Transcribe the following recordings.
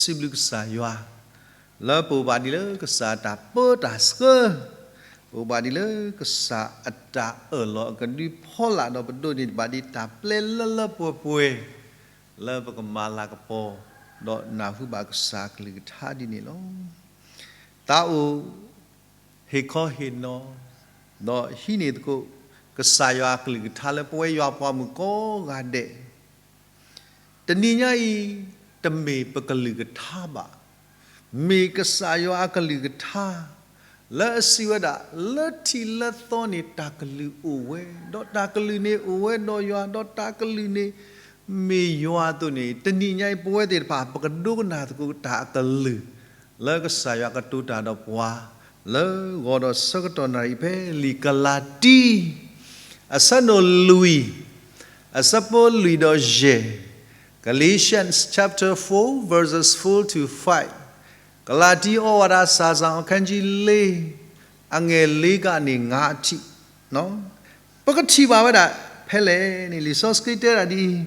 ပစံးဘျုးကစၢ်ယွၤ လၢပအိၣ်ဘၣ်ဒ်လၢကစၢ်အတၢ်ပၢတၢ်ဆှၢ, ပအိၣ်ဘၣ်ဒ်လၢကစၢ်အတၢ်အၢၣ်လီၤအကဒုဖီလာ်ဒီး ပဒိးန့ၢ်ဘၣ်ဒ်တၢ်ပျဲလၢလၢပှဲၤပှဲၤ လၢပကမၤလၤကပီၤ ဒီးနၢ်ဟူဘၣ်ကစၢ်အကလုၢ်ကထါဒ်န့ၣ်လီၤ. သးအိၣ် ဟ့ၣ်ခီဟ့ၣ်နီၤ ဒီးဟံးန့ၢ်သကိး ကစၢ်ယွၤအကလုၢ်ကထါလၢပဝဲယွၤပှၤမုၣ်ကိးဂၤဒဲး, တနံၤညါအံၤ တမ့ၢ်ပကလုၢ်ကထါဘၣ်, မ့ၢ်ကစၢ်ယွၤအကလုၢ်ကထါ လၢအစံးဝဲဒၣ် လၢထံးလၢသီန့ၣ်တၢ်ကလုၢ်အိၣ်ဝဲ, ဒီးတၢ်ကလုၢ်န့ၣ်အိၣ်ဝဲဒီးယွၤ, ဒီးတၢ်ကလုၢ်န့ၣ်မ့ၢ်ယွၤအသိးန့ၣ် တနံၤညါအံၤပဝဲသ့ၣ်တဖၣ် ပကဒိကနၣ်သကိးတၢ်အကလုၢ် လၢကစၢ်ယွၤကတိၤတၢ်ဒီးပှၤ လၢဂီၤဒီးဆၢကတီၢ်နၣ်ရံၣ်ဖဲလံာ်ကလၤတံ အဆၢဒိၣ်လွံၢ် အဆၢဖိလွံၢ်ဒီးယဲၢ်, Galatians chapter four, verses four to five, ကလၤတံ ဩဝါဒစာစောင် အခန်းကြီးလေး အငယ်လေးကနေ ငါးအထိ ပကထံၣ်ဘၣ်ဝဲဒၣ်ဖဲလဲၣ်န့ၣ် လံာ်စီဆှံတဲဒၣ်ဒ်အံၤ,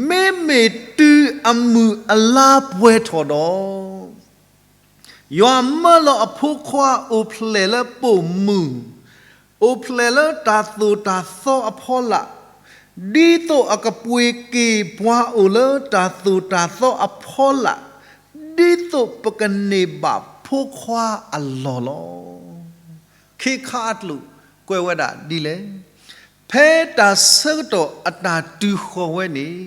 မ့မ့ၢ်တုၤအမုၢ်အလါပှဲၤထီၣ်ဒီး ယွၤမၢလီၤအဖိခွါအိၣ်ဖျဲၣ်လၢပိာ်မုၣ်, အိၣ်ဖျဲၣ်လၢတၢ်သိၣ်တၢ်သီအဖီလာ်, ဒ်သိးအကပှ့ၤက့ၤပှၤအိၣ်လၢတၢ်သိၣ်တၢ်သီအဖီလာ်, ဒ်သိးပကန့ၢ်ဘၣ်ဖိခွါအလီၢ်လီၤ. ခ့ခါအကျိာ်ကွဲးဝဲဒၣ်ဒ်လဲၣ်, ဖဲတၢ်ဆၢကတီၢ်အတၢ်တုၤဃီၤဝဲန့ၣ်,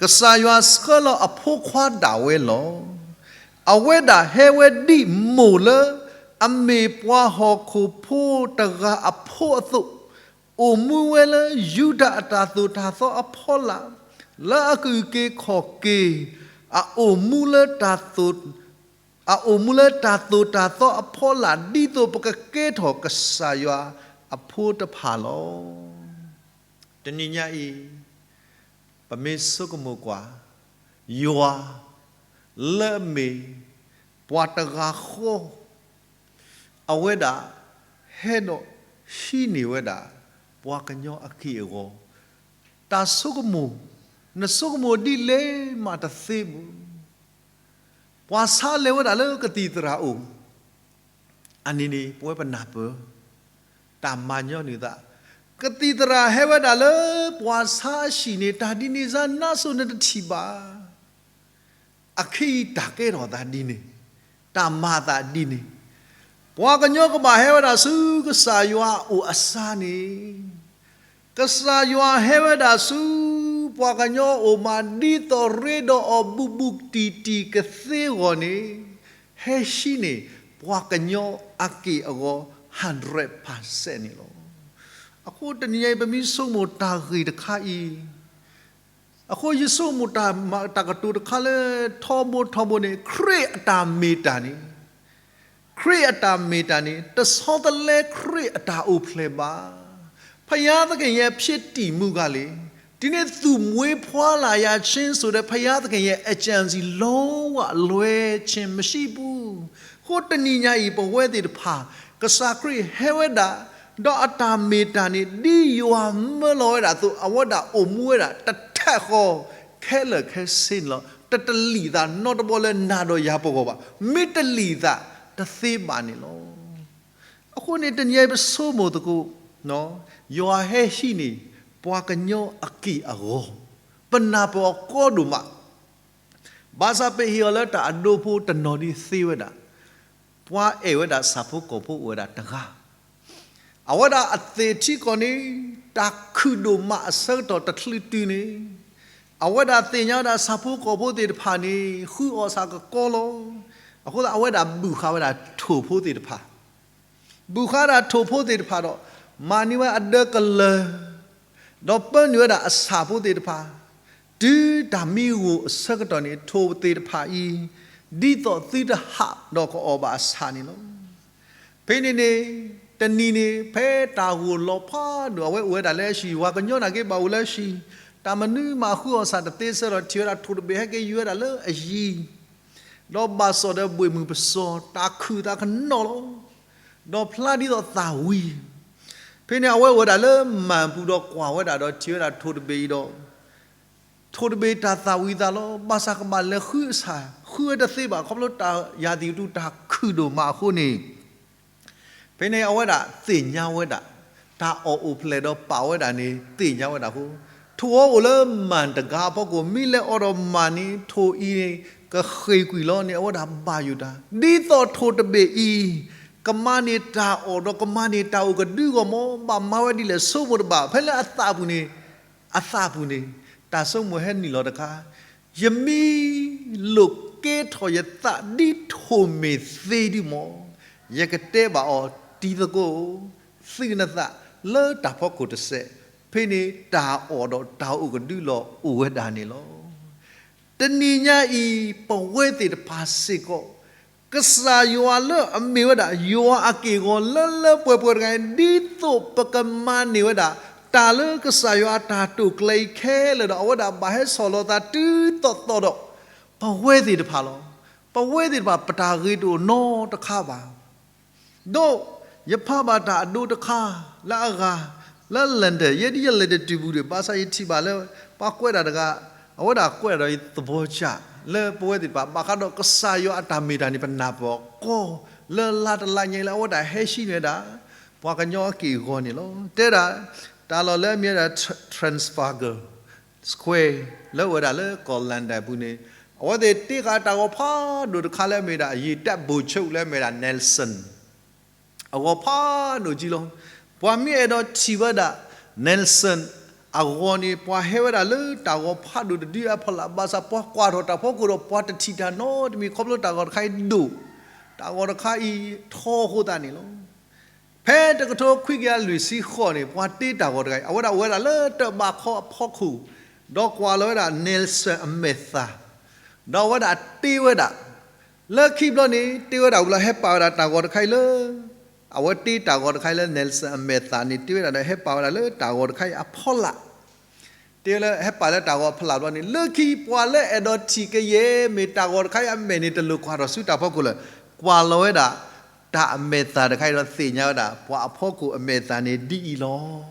ကစၢ်ယွၤဆှၢလီၤအဖိခွါဒၣ်ဝဲလီၤ. အဝဲဒၣ်ဟဲဝဲဒ်မိၢ်လၢအမ့ၢ်ပှၤဟီၣ်ခိၣ်ဖိတဂၤအဖိအသိး, အိၣ်မူဝဲလၢယူဒၤအတၢ်သိၣ်တၢ်သီအဖီလာ်, လၢအကအုၣ်က့ၤခီၣ်က့ၤ, အအိၣ်မူလၢတၢ်သိၣ် အအိၣ်မူလၢတၢ်သိၣ်တၢ်သီအဖီလာ် ဒ်သိးပကကဲထီၣ်ကစၢ်ယွၤအဖိတဖၣ်လီၤ. တနံၤညါအံၤ ပမ့ၢ်ဆိကမိၣ်ကွၢ်, ယွၤလၢအမ့ၢ်ပှၤတဂၤဃီ အဝဲဒၣ်ဟဲဒီးဟံးန့ၢ်ဝဲဒၣ် ပှၤကညီအက့ၢ်အဂီၤ, တၢ်ဆိကမိၣ်, နဆိကမိၣ်ဒ်လဲၣ်မးတသ့ဘူး. ပှၤဆါလဲၤဝဲဒၣ်လၢကသံၣ်သရၣ်အိၣ်, အန့ၣ်န့ၣ် ပဝဲပနၢ်ပၢၢ် တၢ်မၤညီနုၢ်သး, ကသံၣ်သရၣ်ဟဲဝဲဒၣ်လၢပှၤဆါအဟံၣ်န့ၣ် တၢ်ဒ်န့ၣ်စါနါစိၤနတထံၣ်ဘၣ်. အခဲအံၤတၢ်ကဲထီၣ်သးဒ်န့ၣ်, တၢ်မၤအသးဒ်န့ၣ်, ပှၤကညီကဘၣ်ဟဲဝဲဒၣ်ဆူကစၢ်ယွၤအအိၣ်အစါန့ၣ်, ကစၢ်ယွၤဟဲဝဲဒၣ်ဆူ ပှၤကညီအအိၣ်မး ဒ်သိးရ့ဒီးအီၤဘူးဘူးတံၢ်တံၢ်ကသ့အဂီၢ်န့ၣ်, ဟဲဟံးန့ၢ်ပှၤကညီအက့ၢ်အဂီၤ hundred percent န့ၣ်လီၤ. အဃိတနံၤညါအံၤ ပမ့ၢ်ဆိကမိၣ်တၢ်ဂ့ၢ်တခါအံၤ, အဃိယဆိကမိၣ်တၢ်မၤတၢ်ကတိၤတခါလၢထီဘိထီဘိန့ၣ်, ခရံာ်အတၢ်မ့ၢ်တၢ်န့ၣ်, ခရံာ်အတၢ်မ့ၢ်တၢ်န့ၣ် တဆီတလဲခရံာ်အတၢ်အိၣ်ဖျဲၣ်ဘၣ်. ဘုရားသခင်ရဲ့ ဖြစ်တည်မှုကလေ, ဒီနေ့သူမွေးဖွားလာရခြင်းဆိုတဲ့ ဘုရားသခင်ရဲ့ အကြံစည် လုံးဝလွဲခြင်းမရှိဘူး. အဃိတနံၤညါအံၤ ပဝဲသ့ၣ်တဖၣ် ကစၢ်ခရံာ်ဟဲဝဲဒၣ်, ဒီးအတၢ်မ့ၢ်တၢ်န့ၣ် ဒ်ယွၤမၢလီၤဝဲဒၣ်အသိး အဝဲဒၣ်အိၣ်မူဝဲဒၣ် တထးဃီ ခဲလၢာ်ခဲဆ့န့ၣ်လီၤ. တတလံာ်သးနီတဘီလၢနၤဒီးယၤပဂီၢ်ဘၣ်. မ့ၢ်တလံာ်သးတသ့ဘၣ်န့ၣ်လီၤ. အဃိန့ၣ် တနံၤအံၤပဆိကမိၣ်သကိး, ယွၤဟဲဟံးန့ၢ် ပှၤကညီအက့ၢ်အဂီၤ, ပနၢ်ပၢၢ်အီၤကီဒိၣ်မး. ဘၣ်ဆၣ်ပဟ့ၣ်အီၤလၢတၢ်အဒိဖိတနီၤဒ်သ့ဝဲဒၣ်, ပှၤအဲၣ်ဝဲဒၣ်ဆၣ်ဖိကီၢ်ဖိအိၣ်ဝဲဒၣ်တဂၤ အဝဲဒၣ်အသ့ၣ်ထံကီၢ်န့ၣ် တၢ်ခုၣ်ဒိၣ်မးအဆၢကတီၢ်တချုးတုၤန့ၣ်, အဝဲဒၣ်သ့ၣ်ညါဝဲဒၣ်ဆၣ်ဖိကီၢ်ဖိသ့ၣ်တဖၣ်န့ၣ် ဃုအီၣ်ဆၣ်ကကီလီၤ. အဃိသတးအဝဲဒၣ်ဘုၣ်ဃာ်ဝဲဒၣ်ထိၣ်ဖိသ့ၣ်တဖၣ်, ဘုၣ်ဃာ်ဒၣ်ထိၣ်ဖိသ့ၣ်တဖၣ်ဒီး မၤန့ၢ်ဝဲအဒၢကလၢၢ်, ဒီးပၢနုာ်ဝဲဒၣ်အဆၣ်ဖိသ့ၣ်တဖၣ်, တုၤတၢ်မံဂိၢ်အဆၢကတီၢ်န့ၣ် ထိၣ်သ့ၣ်တဖၣ်အံၤ ဒ်သိးသုတဟးဒီးကအီၣ်ဘၣ်အဆၣ်န့ၣ်လီၤ. ဖဲန့ၣ်န့ၣ် တနံၤန့ၣ် ဖဲတၢ်ဂိၢ်လီၤဖးဒိၣ် အဝဲအိၣ်ဝဲဒၣ်လၢအဟံၣ်, ပှၤကညီနာ်က့ဘၣ်အိၣ်လၢအဟံၣ်, တၢ်မနုၤမးဃုအီၣ်ဆၣ်တသ့ဆၢဒီး ထံၣ်ဝဲဒၣ်ထိၣ်တဘ့ၣ်ဟဲက့ၤယုၢ်ဝဲဒၣ်လၢအယံၤ, ဒီးဘၣ်စီၣ်ဒီးဘှ့ၣ်မုၢ်ပစီၤ တၢ်ခုၣ်သးကနီၤလီၤ. ဒီးဖျါဒ်သိးသၣ်ဝံၤ, ဖဲန့ၣ်အဝဲအိၣ်ဝဲဒၣ်လၢမၢ်ပူၤဒီးကွၢ်ဝဲဒၣ်ဒီးထံၣ်ဝဲဒၣ်ထိၣ်တဘ့ၣ်အံၤဒီး ထိၣ်တဘ့ၣ်တၢ်သၣ်ဝံၤသးလီၤ, ဘၣ်ဆၣ်ကဘၣ်လဲၤဃုအဆၣ်, ဃုဝဲတသ့ဘၣ်, ခီဖျိတၢ်ယၢ်သံၣ်ကတူၣ်တၢ်ခုၣ်ဒိၣ်မးအဃိန့ၣ်, ဖဲန့ၣ်အဝဲဒၣ်သ့ၣ်ညါဝဲဒၣ်, တၢ်အီၣ်အိၣ်ဖျဲၣ်ဒီးပာ်ဝဲဒၣ်န့ၣ် သ့ၣ်ညါဝဲဒၣ်အဃိ, ထိၣ်အီၤအိၣ်လၢမၢ်တဂၤအဖီခိၣ်, မ့ၢ်လဲၤအီၣ်ဒီးမၢ်န့ၣ် ထိၣ်အံၤန့ၣ် ကဃ့ၢ်ကွံာ်လီၤန့ၣ် အဝဲဒၣ်ဘၣ်ယိၣ်တၢ်, ဒ်သိးထိၣ်တဘ့ၣ်အံၤ ကမၤန့ၢ်တၢ်အီၣ်ဒီးကမၤန့ၢ်တၢ်အိၣ်ကဒုအဂီၢ်မ့ၢ် ဘၣ်မၤဝဲဒ်လဲၣ်ဆိကမိၣ်တဘၣ်, ဖဲလၢအသးပူၤန့ၣ်, အသးပူၤန့ၣ် တၢ်ဆိကမိၣ်ဟဲနုာ်လီၤတခါ, ယမ့ၢ်လိာ်ကဲထီၣ်ယသးဒ်ထိၣ်မ့ၢ်သ့ဒုမ့ၢ်, ယကတဲဘၣ်အီၤ, တံၤသကိး, သုးနသးလၢတၢ်ဖီခိၣ်တစဲး, ဖဲန့ၣ်တၢ်အီၣ်ဒီးတၢ်အိၣ်ကဒုလီၤအိၣ်ဝဲဒၣ်န့ၣ်လီၤ. တနံၤညါအံၤ ပဝဲသ့ၣ်တဖၣ်စ့ၢ်ကီး ကစၢ်ယွၤလၢအမ့ၢ်ဝဲဒၣ် ယွၤအက့ၢ်အဂီၤလၢလၢပှဲၤပှဲၤတဂၤအံၤ ဒ်သိးပကမၤန့ၢ်ဝဲဒၣ် တၢ်လၢကစၢ်ယွၤအတၢ်တိာ်ကျဲၤအံၤခဲလၢာ်ဒီး အဝဲဒၣ်ဘၣ်ဟဲဆီၣ်လီၤသးတုၤသိးသိးဒီး ပဝဲသ့ၣ်တဖၣ်လီၤ. ပဝဲသ့ၣ်တဖၣ် ပတၢ်ဂ့ၤတအိၣ်နီတခါဘၣ်. ဒီးယဖးဘၣ်တၢ်အဒိတခါ လၢအဂၤ လၢ London, ယဲဒ်ယလဲၤတတုၤပူၤဒီး ဘၣ်ဆၣ်ယထံၣ်ဘၣ်လၢ ပှၤကွဲးတၢ်တဂၤ အဝဲဒၣ်ကွဲးဒီးယသဘီစၢ် လၢပဝဲသ့ၣ်တဖၣ် ဘၣ်ဃးဒီးကစၢ်ယွၤအတၢ်မ့ၢ်တၢ်န့ၣ် ပနၢ်ပၢၢ်ကီ လၢလါတလါညါလၢအဝဲဒၣ်ဟဲဟံးန့ၢ်ဝဲဒၣ် ပှၤကညီအက့ၢ်အဂီၤန့ၣ်လီၤ. တဲဒၣ် တၢ်လီၢ်လၢအမ့ၢ်ဝဲဒၣ် Trafalgar Square လၢအိၣ်ဝဲဒၣ်လၢကီၢ် London အပူၤန့ၣ် အဝဲသ့ၣ်တ့ဃာ်တၢ်ဂီၤဖးဒိၣ်တခါလၢအမ့ၢ်ဒၣ် ယံာ်တၢ်ဘိၣ်ဆိၣ်လၢအမ့ၢ်ဒၣ် Nelson အဂီၤဖးဒိၣ်ကံလီၤ. ပှၤမ့ၢ်အဲၣ်ဒိးထံၣ်ဝဲဒၣ် Nelson အဂီၤန့ၣ် ပှၤဟဲဝဲဒၣ်လၢတၢ်ဂီၤဖးဒိၣ်တဒုအဖီလာ် ဘၣ်ဆၣ်ပှၤကွၢ်ထီၣ်တၢ်ဖီခိၣ်ဒီး ပှၤတထံၣ်တၢ်နီတမံၤ ခီဖျိတၢ်ဂီၤတခါအံၤဒိၣ်, တၢ်ဂီၤတခါအံၤထီအဃိသတးန့ၣ်လီၤ. ဖဲတကထိခွံကယၤလွံၢ်ဆံဃိးန့ၣ် ပှၤတ့တၢ်ဂီၤတခါအံၤ အဝဲဒၣ်အိၣ်ဝဲဒၣ်လၢတၢ်ဘးခီအဖီခိၣ်, ဒီးကွၢ်လီၤဝဲဒၣ် Nelson အမဲာ်သၣ်, ဒီးအဝဲဒၣ်တ့ဝဲဒၣ် လၢခံဘျီန့ၣ် တ့ဝဲဒၣ်ဝံၤလီၤ ဟဲပာ်ဝဲဒၣ်တၢ်ဂီၤတခါအံၤလၢ အဝဲတ့တၢ်ဂီၤတခါအံၤလၢ Nelson အမဲာ်သၣ်န့ၣ် တ့ဝဲဒၣ်ဒီး ဟဲပာ်ဝဲဒၣ်လၢတၢ်ဂီၤတခါအံၤအဖီလာ်, တ့လၢဟဲပာ်လၢတၢ်ဂီၤအဖီလာ်ဘျီန့ၣ် လၢခံပှၤလၢအဲၣ်ဒိးထံၣ်ကယဲၢ် မ့ၢ်တၢ်ဂီၤတခါအံၤအမဲာ်န့ၣ် တလိၣ်ကွၢ်ထီၣ်ဆူတၢ်ဖီခိၣ်လၢၤ, ကွၢ်လီၤဝဲဒၣ် တၢ်အမဲာ်သၣ်တခါအံၤဒီးသ့ၣ်ညါဝဲဒၣ် ပှၤအဖီခိၣ်အမဲာ်သၣ်န့ၣ်ဒ်အံၤလီၤ.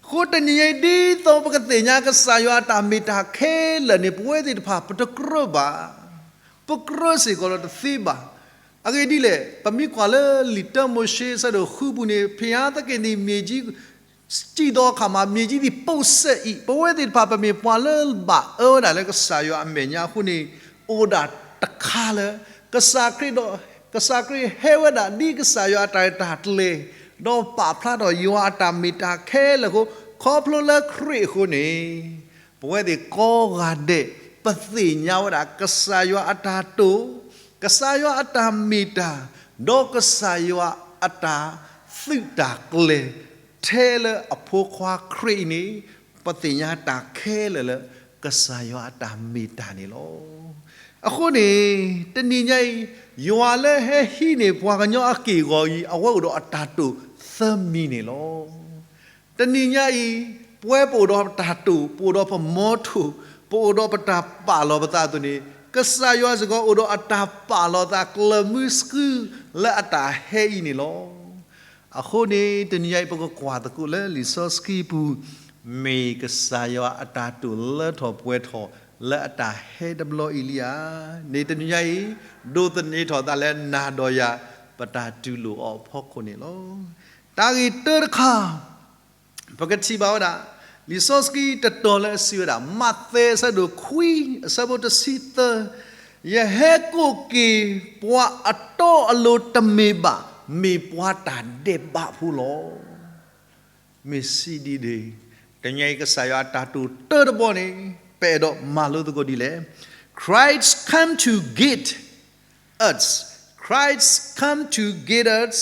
အဃိတနံၤညါအံၤ ဒ်သိးပကသ့ၣ်ညါကစၢ်ယွၤအတၢ်မ့ၢ်တၢ်ခဲလၢာ်န့ၣ် ပဝဲသ့ၣ်တဖၣ် ပတကြၢးဘၣ်, ပကြၢးစ့ၢ်ကီးဒီးတသ့ဘၣ်. အဂ့ၢ်ဒ်လဲၣ်, ပမ့ၢ်ကွၢ်လၢလံာ်တၢမိၤၡ့အဆၢဒိၣ်ဃုပူၤန့ၣ် ဘုရားသခင်သည် မြေကြီး စံၣ်ဒီးအခါမှာ မြေကြီးသည် ပုပ်စက်အံၤ, ပဝဲသ့ၣ်တဖၣ် ပမ့ၢ်ပှၤလၢဘၣ်အၢဝဲဒၣ်လၢကစၢ်ယွၤအမဲာ်ညါအဃိန့ၣ် အိၣ်ဒၣ်တခါလၢ ကစၢ်ခရံာ်ဒီး ကစၢ်ခရံာ်ဟဲဝဲဒၣ်ဒ်ကစၢ်ယွၤအတၢ်ရဲၣ်တၢ်ကျဲၤ, ဒီးပာ်ဖျါထီၣ်ယွၤအတၢ်မ့ၢ်တၢ်ခဲလၢာ်အဃိ, ခီဖျိလၢခရံာ်အဃိန့ၣ် ပဝဲသ့ၣ်ကိးဂၤဒဲး ပသ့ၣ်ညါဝဲဒၣ် ကစၢ်ယွၤအတၢ်တိာ်, ကစၢ်ယွၤအတၢ်မ့ၢ်တၢ်, ဒီးကစၢ်ယွၤအတၢ်သုးတၢ်ကျဲၤ ထဲလၢအဖိခွါခရံာ်အံၤန့ၣ် ပသ့ၣ်ညါတၢ်ခဲလၢာ်လၢ ကစၢ်ယွၤအတၢ်မ့ၢ်တၢ်န့ၣ်လီၤ. အဃိန့ၣ် တနံၤညါအံၤ ယွၤလၢဟဲဟံးန့ၢ်ပှၤကညီအက့ၢ်အဂီၤအံၤ အဝဲအိၣ်ဒီးအတၢ်တိာ်သၢမံၤန့ၣ်လီၤ. တနံၤညါအံၤ ပဝဲပအိၣ်ဒီးပတၢ်တိာ်, ပအိၣ်ဒီးပမီထိၣ်, ပအိၣ်ဒီးပတၢ်ပာ်လီၤပသးအသိးန့ၣ် ကစၢ်ယွၤစ့ၢ်ကီးအိၣ်ဒီးအတၢ်ပာ်လီၤသးကျၢၤမုဆှုလၢအတၢ်ဟဲအံၤန့ၣ်လီၤ. အဃိန့ၣ် တနံၤညါအံၤ ပကကွၢ်သကိးလၢလံာ်စီဆှံပူၤ, မ့ၢ်ကစၢ်ယွၤအတၢ်တိာ်လၢထီၣ်ပှဲၤထီၣ်လၢအတၢ်ဟဲတဘျီအံၤလံဧါ. န့ၣ်တနံၤညါအံၤ ဒိးသန့ၤထီၣ်သးလၢနၤဒီးယၤ ပတၢ်တူၢ်လိာ်အီၤအဖီခိၣ်န့ၣ်လီၤ. တၢ်ဂ့ၢ်တၢတခါ ပကထံၣ်ဘၣ်ဝဲဒၣ် လံာ်စီဆှံတတီၤလၢအစံးဝဲဒၣ် မးသဲအဆၢဒိၣ်ခွံ အဆၢဖိတဆံသၢ, ယဟဲကိးက့ၤပှၤအတီအလိၤတမ့ၢ်ဘၣ်, မ့ၢ်ပှၤတၢ်ဒဲးဘးဖိလီၤ. မ့ၢ်စံးဒ်န့ၣ်, တနံၤညါအံၤကစၢ်ယွၤအတၢ်တိာ်တၢတဘီန့ၣ် ပအဲၣ်ဒိးမၤလိသကိးဒ်လဲၣ်. Christ come to get us. Christ come to get us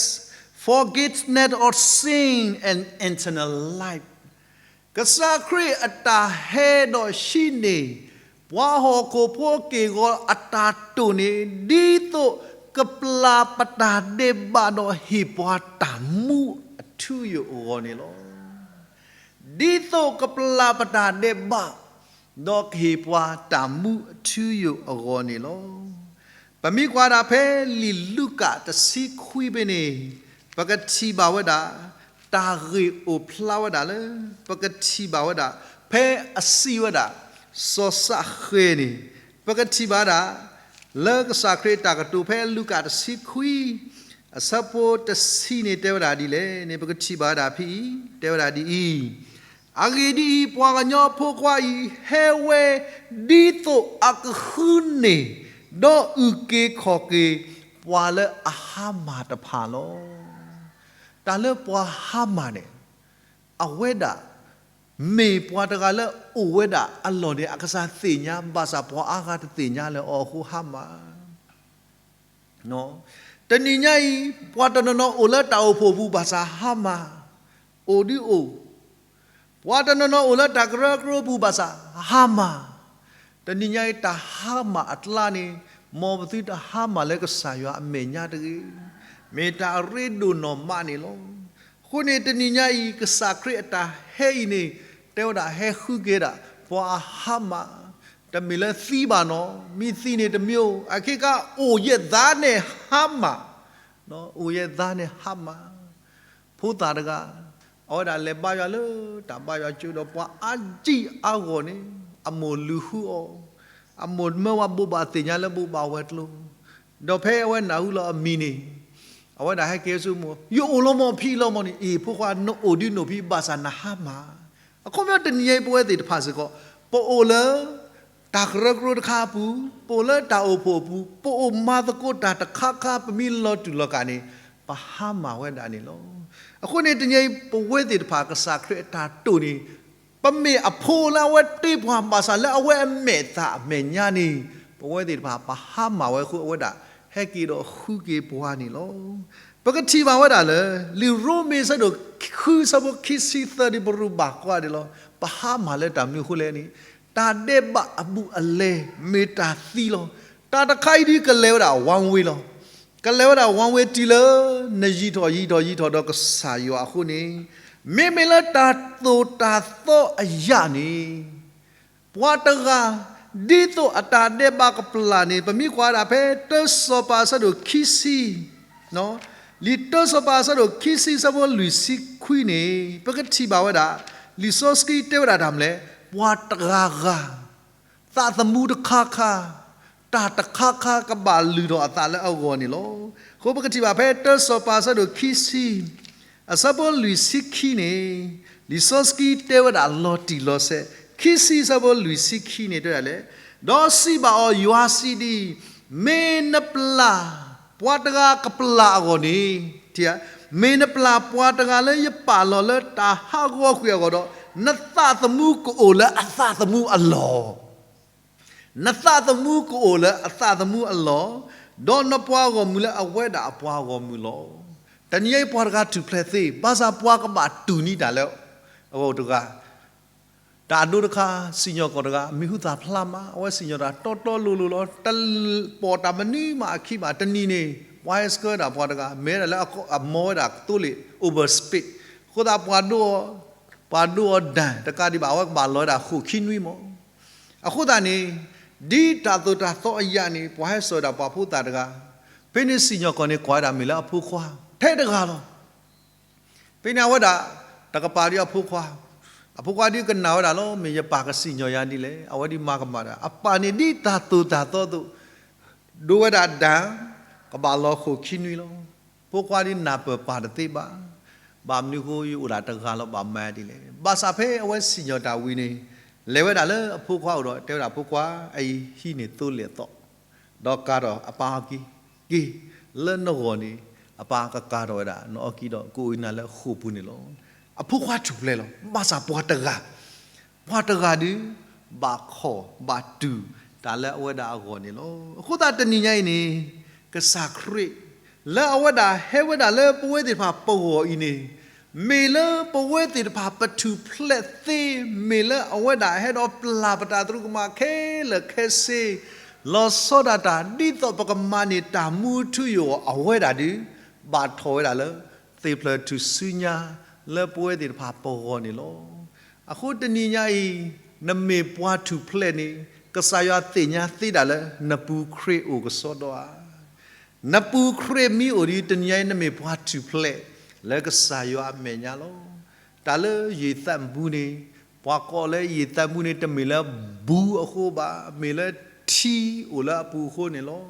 forgiveness of sin and eternal life. ကစၢ်ခရံာ်အတၢ်ဟဲဒီးဟံးန့ၢ် ပှၤဟီၣ်ခိၣ်ဖိအက့ၢ်အဂီၤအတၢ်တိာ်န့ၣ် ဒ်သိးကပျၢ်ပတၢ်ဒဲးဘးဒီး ဟ့ၣ်ပှၤတၢ်မူအထူအယိာ်အဂီၢ်န့ၣ်လီၤ. ဒ်သိးကပျၢ်ပတၢ်ဒဲးဘး ဒီးကဟ့ၣ်ပှၤတၢ်မူအထူအယိာ်အဂီၢ်န့ၣ်လီၤ. ပမ့ၢ်ကွၢ်ဒၣ်ဖဲလံာ်လူၤကၣ်တဆံခွံဖဲန့ၣ် ပကထံၣ်ဘၣ်ဝဲဒၣ် တၢ်ဂ့ၢ်အိၣ်ဖျါဝဲဒၣ်လၢ ပကထံၣ်ဘၣ်ဝဲဒၣ် ဖဲအစံးဝဲဒၣ် စီၤစးဃဲးန့ၣ် ပကထံၣ်ဘၣ်ဒၣ် လၢကစၢ်ခရံာ်အတၢ်ကတိၤဖဲလူၤကၣ်တဆံခွံ အဆၢဖိတဆံန့ၣ် တဲဝဲဒၣ်ဒ်လဲၣ်န့ၣ် ပကထံၣ်ဘၣ်ဝဲဒၣ်ဖဲအံၤ တဲဝဲဒၣ်ဒ်အံၤ, အဂ့ၢ်ဒ်အံၤ, ပှၤကညီဖိခွါအံၤ ဟဲဝဲဒ်သိးအကဃုန့ၢ် ဒီးအုၣ်က့ၤခီၣ်က့ၤ ပှၤလၢအဟါမၢ်တဖၣ်လီၤ. တၢ်လၢပှၤဟါမၢ်န့ၣ် အဝဲဒၣ် မ့ၢ်ပှၤတဂၤလၢအိၣ်ဝဲဒၣ်အလီၢ်န့ၣ် အကစၢ်သ့ၣ်ညါ ဘၣ်ဆၣ်ပှၤအါဂၤတသ့ၣ်ညါလၢၤအီၤအဃိဟါမၢ်. တနံၤညါအံၤ ပှၤတနီၤနီၤအိၣ်လၢတၢ်အိၣ်ဖှိၣ်ပူၤဘၣ်ဆၣ်ဟါမၢ်, အိၣ်ဒုးအိၣ်, ပှၤတနီၤနီၤအိၣ်လၢတၢ်ကရၢကရိပူၤဘၣ်ဆၣ်ဟါမၢ်. တနံၤညါအံၤတၢ်ဟါမၢ်အကျါန့ၣ် မ်ပသုတဟါမၢ်လၢကစၢ်ယွၤအမဲာ်ညါတဂ့ၤ, မ့ၢ်တၢ်အရ့ဒိၣ်နီၢ်မးန့ၣ်လီၤ. အဃိန့ၣ်တနံၤညါအံၤ ကစၢ်ခရံာ်အတၢ်ဟဲအံၤန့ၣ် တဲဝဲဒၣ်ဟဲဃုက့ၤဒၣ် ပှၤအဟါမၢ်, တမ့ၢ်လၢသံဘၣ်နီၤ, မ့ၢ်သံန့ၣ်တမ့ၢ်, အခဲကါအိၣ်ယဲၢ်သးန့ၣ်ဟါမၢ်, အိၣ်ယဲၢ်သးန့ၣ်ဟါမၢ်. ဖိသၣ်တဂၤ အဝဲဒၣ်လဲၤဘါယွၤလၢတၢ်ဘါယွၤကၠိဒီး ပှၤအါကံၢ်အါဂီၢ်န့ၣ် အမိၢ်လုၢ်ဟူအီၤ, အမိၢ်မၢဝဲဘိးဘၣ်သ့ၣ်ညါလၢဘိးဘၣ်ဝဲၤကျိၤ, ဒီးဖဲအဝဲနၢ်ဟူလီၤအမံၤန့ၣ် အဝဲဒၣ်ဟဲက့ၤဆူမိၢ်, ယအိၣ်လီၤမီၢ်ဖံလီၤမီၢ်န့ၣ်, အ့ၣ် ဖိခွါ နအိၣ်ဒုးနိၣ်ဖံဘၣ်ဆၣ်နဟါမၢ်. အခီပညီတနံၤညါအံၤပဝဲသ့ၣ်တဖၣ်စ့ၢ်ကီး ပအိၣ်လၢ တၢ်ကရၢကရိတခါအပူၤ, ပအိၣ်လၢတၢ်အိၣ်ဖှိၣ်အပူၤ, ပအိၣ်မၤသကိးတၢ်တခါခါ ပမ့ၢ်လီၤတူၢ်လီၤကာ်န့ၣ် ပဟါမၢ်ဝဲဒၣ်န့ၣ်လီၤ. အဃိန့ၣ်တနံၤအံၤ ပဝဲသ့ၣ်တဖၣ်ကစၢ်ခရံာ်အတၢ်တိာ်န့ၣ် ပမ့ၢ်အဖိလၢအဝဲတ့ပှၤဘၣ်ဆၣ်လၢအဝဲအမဲာ်သၣ်အမဲာ်ညါန့ၣ် ပဝဲသ့ၣ်တဖၣ်ပဟါမၢ်ဝဲအဃိ အဝဲဒၣ်ဟဲက့ၤဒီးဃုက့ၤပှၤန့ၣ်လီၤ. ပကထံၣ်ဘၣ်ဝဲဒၣ်လၢ လံာ်ရိမ့ၤအဆၢဒိၣ်ဃုအဆၢဖိခံဆံသၢဒ်ပရူးဘၣ်ကွၢ်ဒ်လီၤ. ပဟါမၢ်လၢတၢ်မနုၤအဃိလဲၣ်န့ၣ် တၢ်ဒဲးဘးအဘူးအလဲ မ့ၢ်တၢ်သံလီၤ. တၢ်တခါအံၤဒ်ကလဲၤဝဲဒၣ် one way လီၤ. ကလဲၤဝဲဒၣ် one way တုၤလၢ နယံာ်ထီၣ်ယံာ်ထီၣ်ယံာ်ထီၣ်ဒီးကစၢ်ယွၤအဃိန့ၣ် မ့မ့ၢ်လၢတၢ်သိၣ်တၢ်သီအယၣ်န့ၣ် ပှၤတဂၤ ဒ်သိးအတၢ်ဒဲးဘးကပျၢ်န့ၣ် ပမ့ၢ်ကွၢ်ဒၣ်ဖဲ တၢစီၤပၤအဆၢဒိၣ်ခံဆံ, လံာ်တၢစီၤပၤအဆၢဒိၣ်ခံဆံအဆၢဖိလွံၢ်ဆံခွံန့ၣ် ပကထံၣ်ဘၣ်ဝဲဒၣ် လံာ်စီဆှံတဲဝဲဒၣ်တၢ်မနုၤလဲၣ်, ပှၤတဂၤဂၤ သးသမူတခါခါ, တၢ်တခါခါကဘၣ်လုၢ်ထီၣ်အသးလၢအဂီၢ်န့ၣ်လီၤ. အဃိပကထံၣ်ဘၣ်ဖဲတၢစီၤပၤအဆၢဒိၣ်ခံဆံ အဆၢဖိလွံၢ်ဆံခံန့ၣ် လံာ်စီဆှံတဲဝဲဒၣ်လီၤတံၢ်လီၤဆဲး, ခံဆံအဆၢဖိလွံၢ်ဆံခံန့ၣ်တဲဒ်လဲၣ်, ဒီးစံးဘၣ်အီၤ, ယွၤစံးဒ်အံၤ, မ့ၢ်နပျၢ်ပှၤတဂၤကပျၢ်အဂီၢ်န့ၣ်, မ့ၢ်နပျၢ်ပှၤတဂၤလၢယပာ်လီၤလၢတၢ်ဟးဂီၤကွံာ်အဂီၢ်ဒီး နသးသမူကအိၣ်လၢအသးသမူအလီၢ် နသးသမူကအိၣ်လၢအသးသမူအလီၢ်, ဒီးနပှၤဂီၢ်မုၢ်လၢအဝဲဒၣ်အပှၤဂီၢ်မုၢ်လီၤ. တနံၤအံၤပှၤတဂၤထူၣ်ဖျဲးသ့, ဘၣ်ဆၣ်ပှၤကဘၣ်တူၢ်န့ၢ်တၢ်လၢအဂီၢ်တဂၤ, တၢ်အဒိတခါ, စံၣ်ညီၣ်ကွီၢ်တဂၤ မံၤဟူသၣ်ဖျါမး, အဝဲစံၣ်ညီၣ်တၢ်တီတီလိၤလိၤလီၤ. တပီၢ်တၢ်မနုၤမးအခံဘၣ်, တနံၤန့ၣ် ပှၤဟဲဆှၢဝဲဒၣ်ပှၤတဂၤ မ့ၢ်ဝဲဒၣ်လၢအမီဝဲဒၣ်သိလ့ၣ် over speed အဃိသတးပှၤဒိအီၤ, ပှၤဒိအီၤဒၣ်တကးဒံးဘၣ် အဝဲကဘၣ်လီၤဝဲဒၣ်ဃိာ်ခံနွံမး. အဃိသတးန့ၣ် ဒ်တၢ်သိၣ်တၢ်သီအယၣ်န့ၣ် ပှၤဟဲစိာ်ဝဲဒၣ်ပှၤဖိသၣ်တဂၤ, ဖဲန့ၣ်စံၣ်ညီၣ်ကွီၢ်န့ၣ် ကွၢ်ဝဲဒၣ်မ့ၢ်လၢအဖိခွါထဲတဂၤလီၤ. ဖဲန့ၣ်အဝဲဒၣ် တကပၤဒ်အဖိခွါ, အဖိခွါဒ်ကနၣ်ဝဲဒၣ်လီၤ, မ့ၢ်ယပၢ်ကစံၣ်ညီၣ်ယၤဒ်လဲၣ်, အဝဲဒ်မၤကမၣ်တၢ်, အပၢ်န့ၣ်ဒ်တၢ်သိၣ်တၢ်သီအသိး ဒိဝဲဒၣ်ဒၣ်, ကဘၣ်လီၤဃိာ်ခံနွံလီၤ. ဖိခွါဒ်နၢ်ပၢၢ်ပၢ်တသ့ဘၣ်, ဘၣ်မနုၤအဃိယအိၣ်ဒၣ်တဂၤလီၤ ဘၣ်မၤဒ်လဲၣ်. ဘၣ်ဆၣ်ဖဲအဝဲစံၣ်ညီၣ်တၢ်ဝံၤန့ၣ် လဲၤဝဲဒၣ်လၢအဖိခွါအိၣ်ဒီးတဲဝဲဒၣ်ဖိခွါ, အအံၤဟံးန့ၢ်သိလ့ၣ်အသီ, ဒီးကၤထီၣ်အပၢ်အီၣ်ကံၢ်, က့ၤလၢနဂီၢ်န့ၣ် အပၢ်ကကၤထီၣ်ဝဲဒၣ်နအီၣ်ကံၢ်ဒီး ကအိၣ်နၤလၢဃိာ်ပူၤန့ၣ်လီၤ. အဖိခွါထူၣ်ဖျဲးလီၤ. ဘၣ်ဆၣ်ပှၤတဂၤ, ပှၤတဂၤဒုး ဘၣ်ခီၣ်ဘၣ်တူၢ်တၢ်လၢအဝဲဒၣ်အဂီၢ်န့ၣ်လီၤ. အဃိသတးတနံၤညါအံၤန့ၣ် ကစၢ်ခရံာ် လၢအဝဲဒၣ်ဟဲဝဲဒၣ်လၢပဝဲသ့ၣ်တဖၣ်ပဂီၢ်အံၤန့ၣ် မ့ၢ်လၢပဝဲသ့ၣ်တဖၣ်ပထူၣ်ဖျဲးသ့, မ့ၢ်လၢအဝဲဒၣ်ဟဲဒီးပျၢ်ပတၢ်သရူးကမၣ်ခဲလၢာ်ခဲဆ့, လီၤဆီဒၣ်တၢ် ဒ်သိးပကမၤန့ၢ်တၢ်မူထူယိာ်အဝဲဒၣ်ဒုး ဘၣ်ထီၣ်ဝဲဒၣ်လၢ သ့ၣ်ဖျၢၣ်ထူၣ်စုညါ လၢပဝဲသ့ၣ်တဖၣ်ပဂီၢ်န့ၣ်လီၤ. အဃိတနံၤညါအံၤ နမ့ၢ်ပှၤထူၣ်ဖျဲးန့ၣ် ကစၢ်ယွၤသ့ၣ်ညါသ့ဒၣ်လၢ နပူၤခရံာ်အိၣ်ကစီဒီဧါ. နပူၤခရံာ်မ့ၢ်အိၣ်ဒီး တနံၤညါအံၤနမ့ၢ်ပှၤထူၣ်ဖျဲး လၢကစၢ်ယွၤအမဲာ်ညါလီၤ. တၢ်လၢယံာ်သးမူန့ၣ် ပှၤကိးလၢယံာ်သၣ်ဘူၣ်န့ၣ် တမ့ၢ်လၢဘူအဃိဘၣ်, မ့ၢ်လၢထံအိၣ်လၢအပူၤအဃိန့ၣ်လီၤ.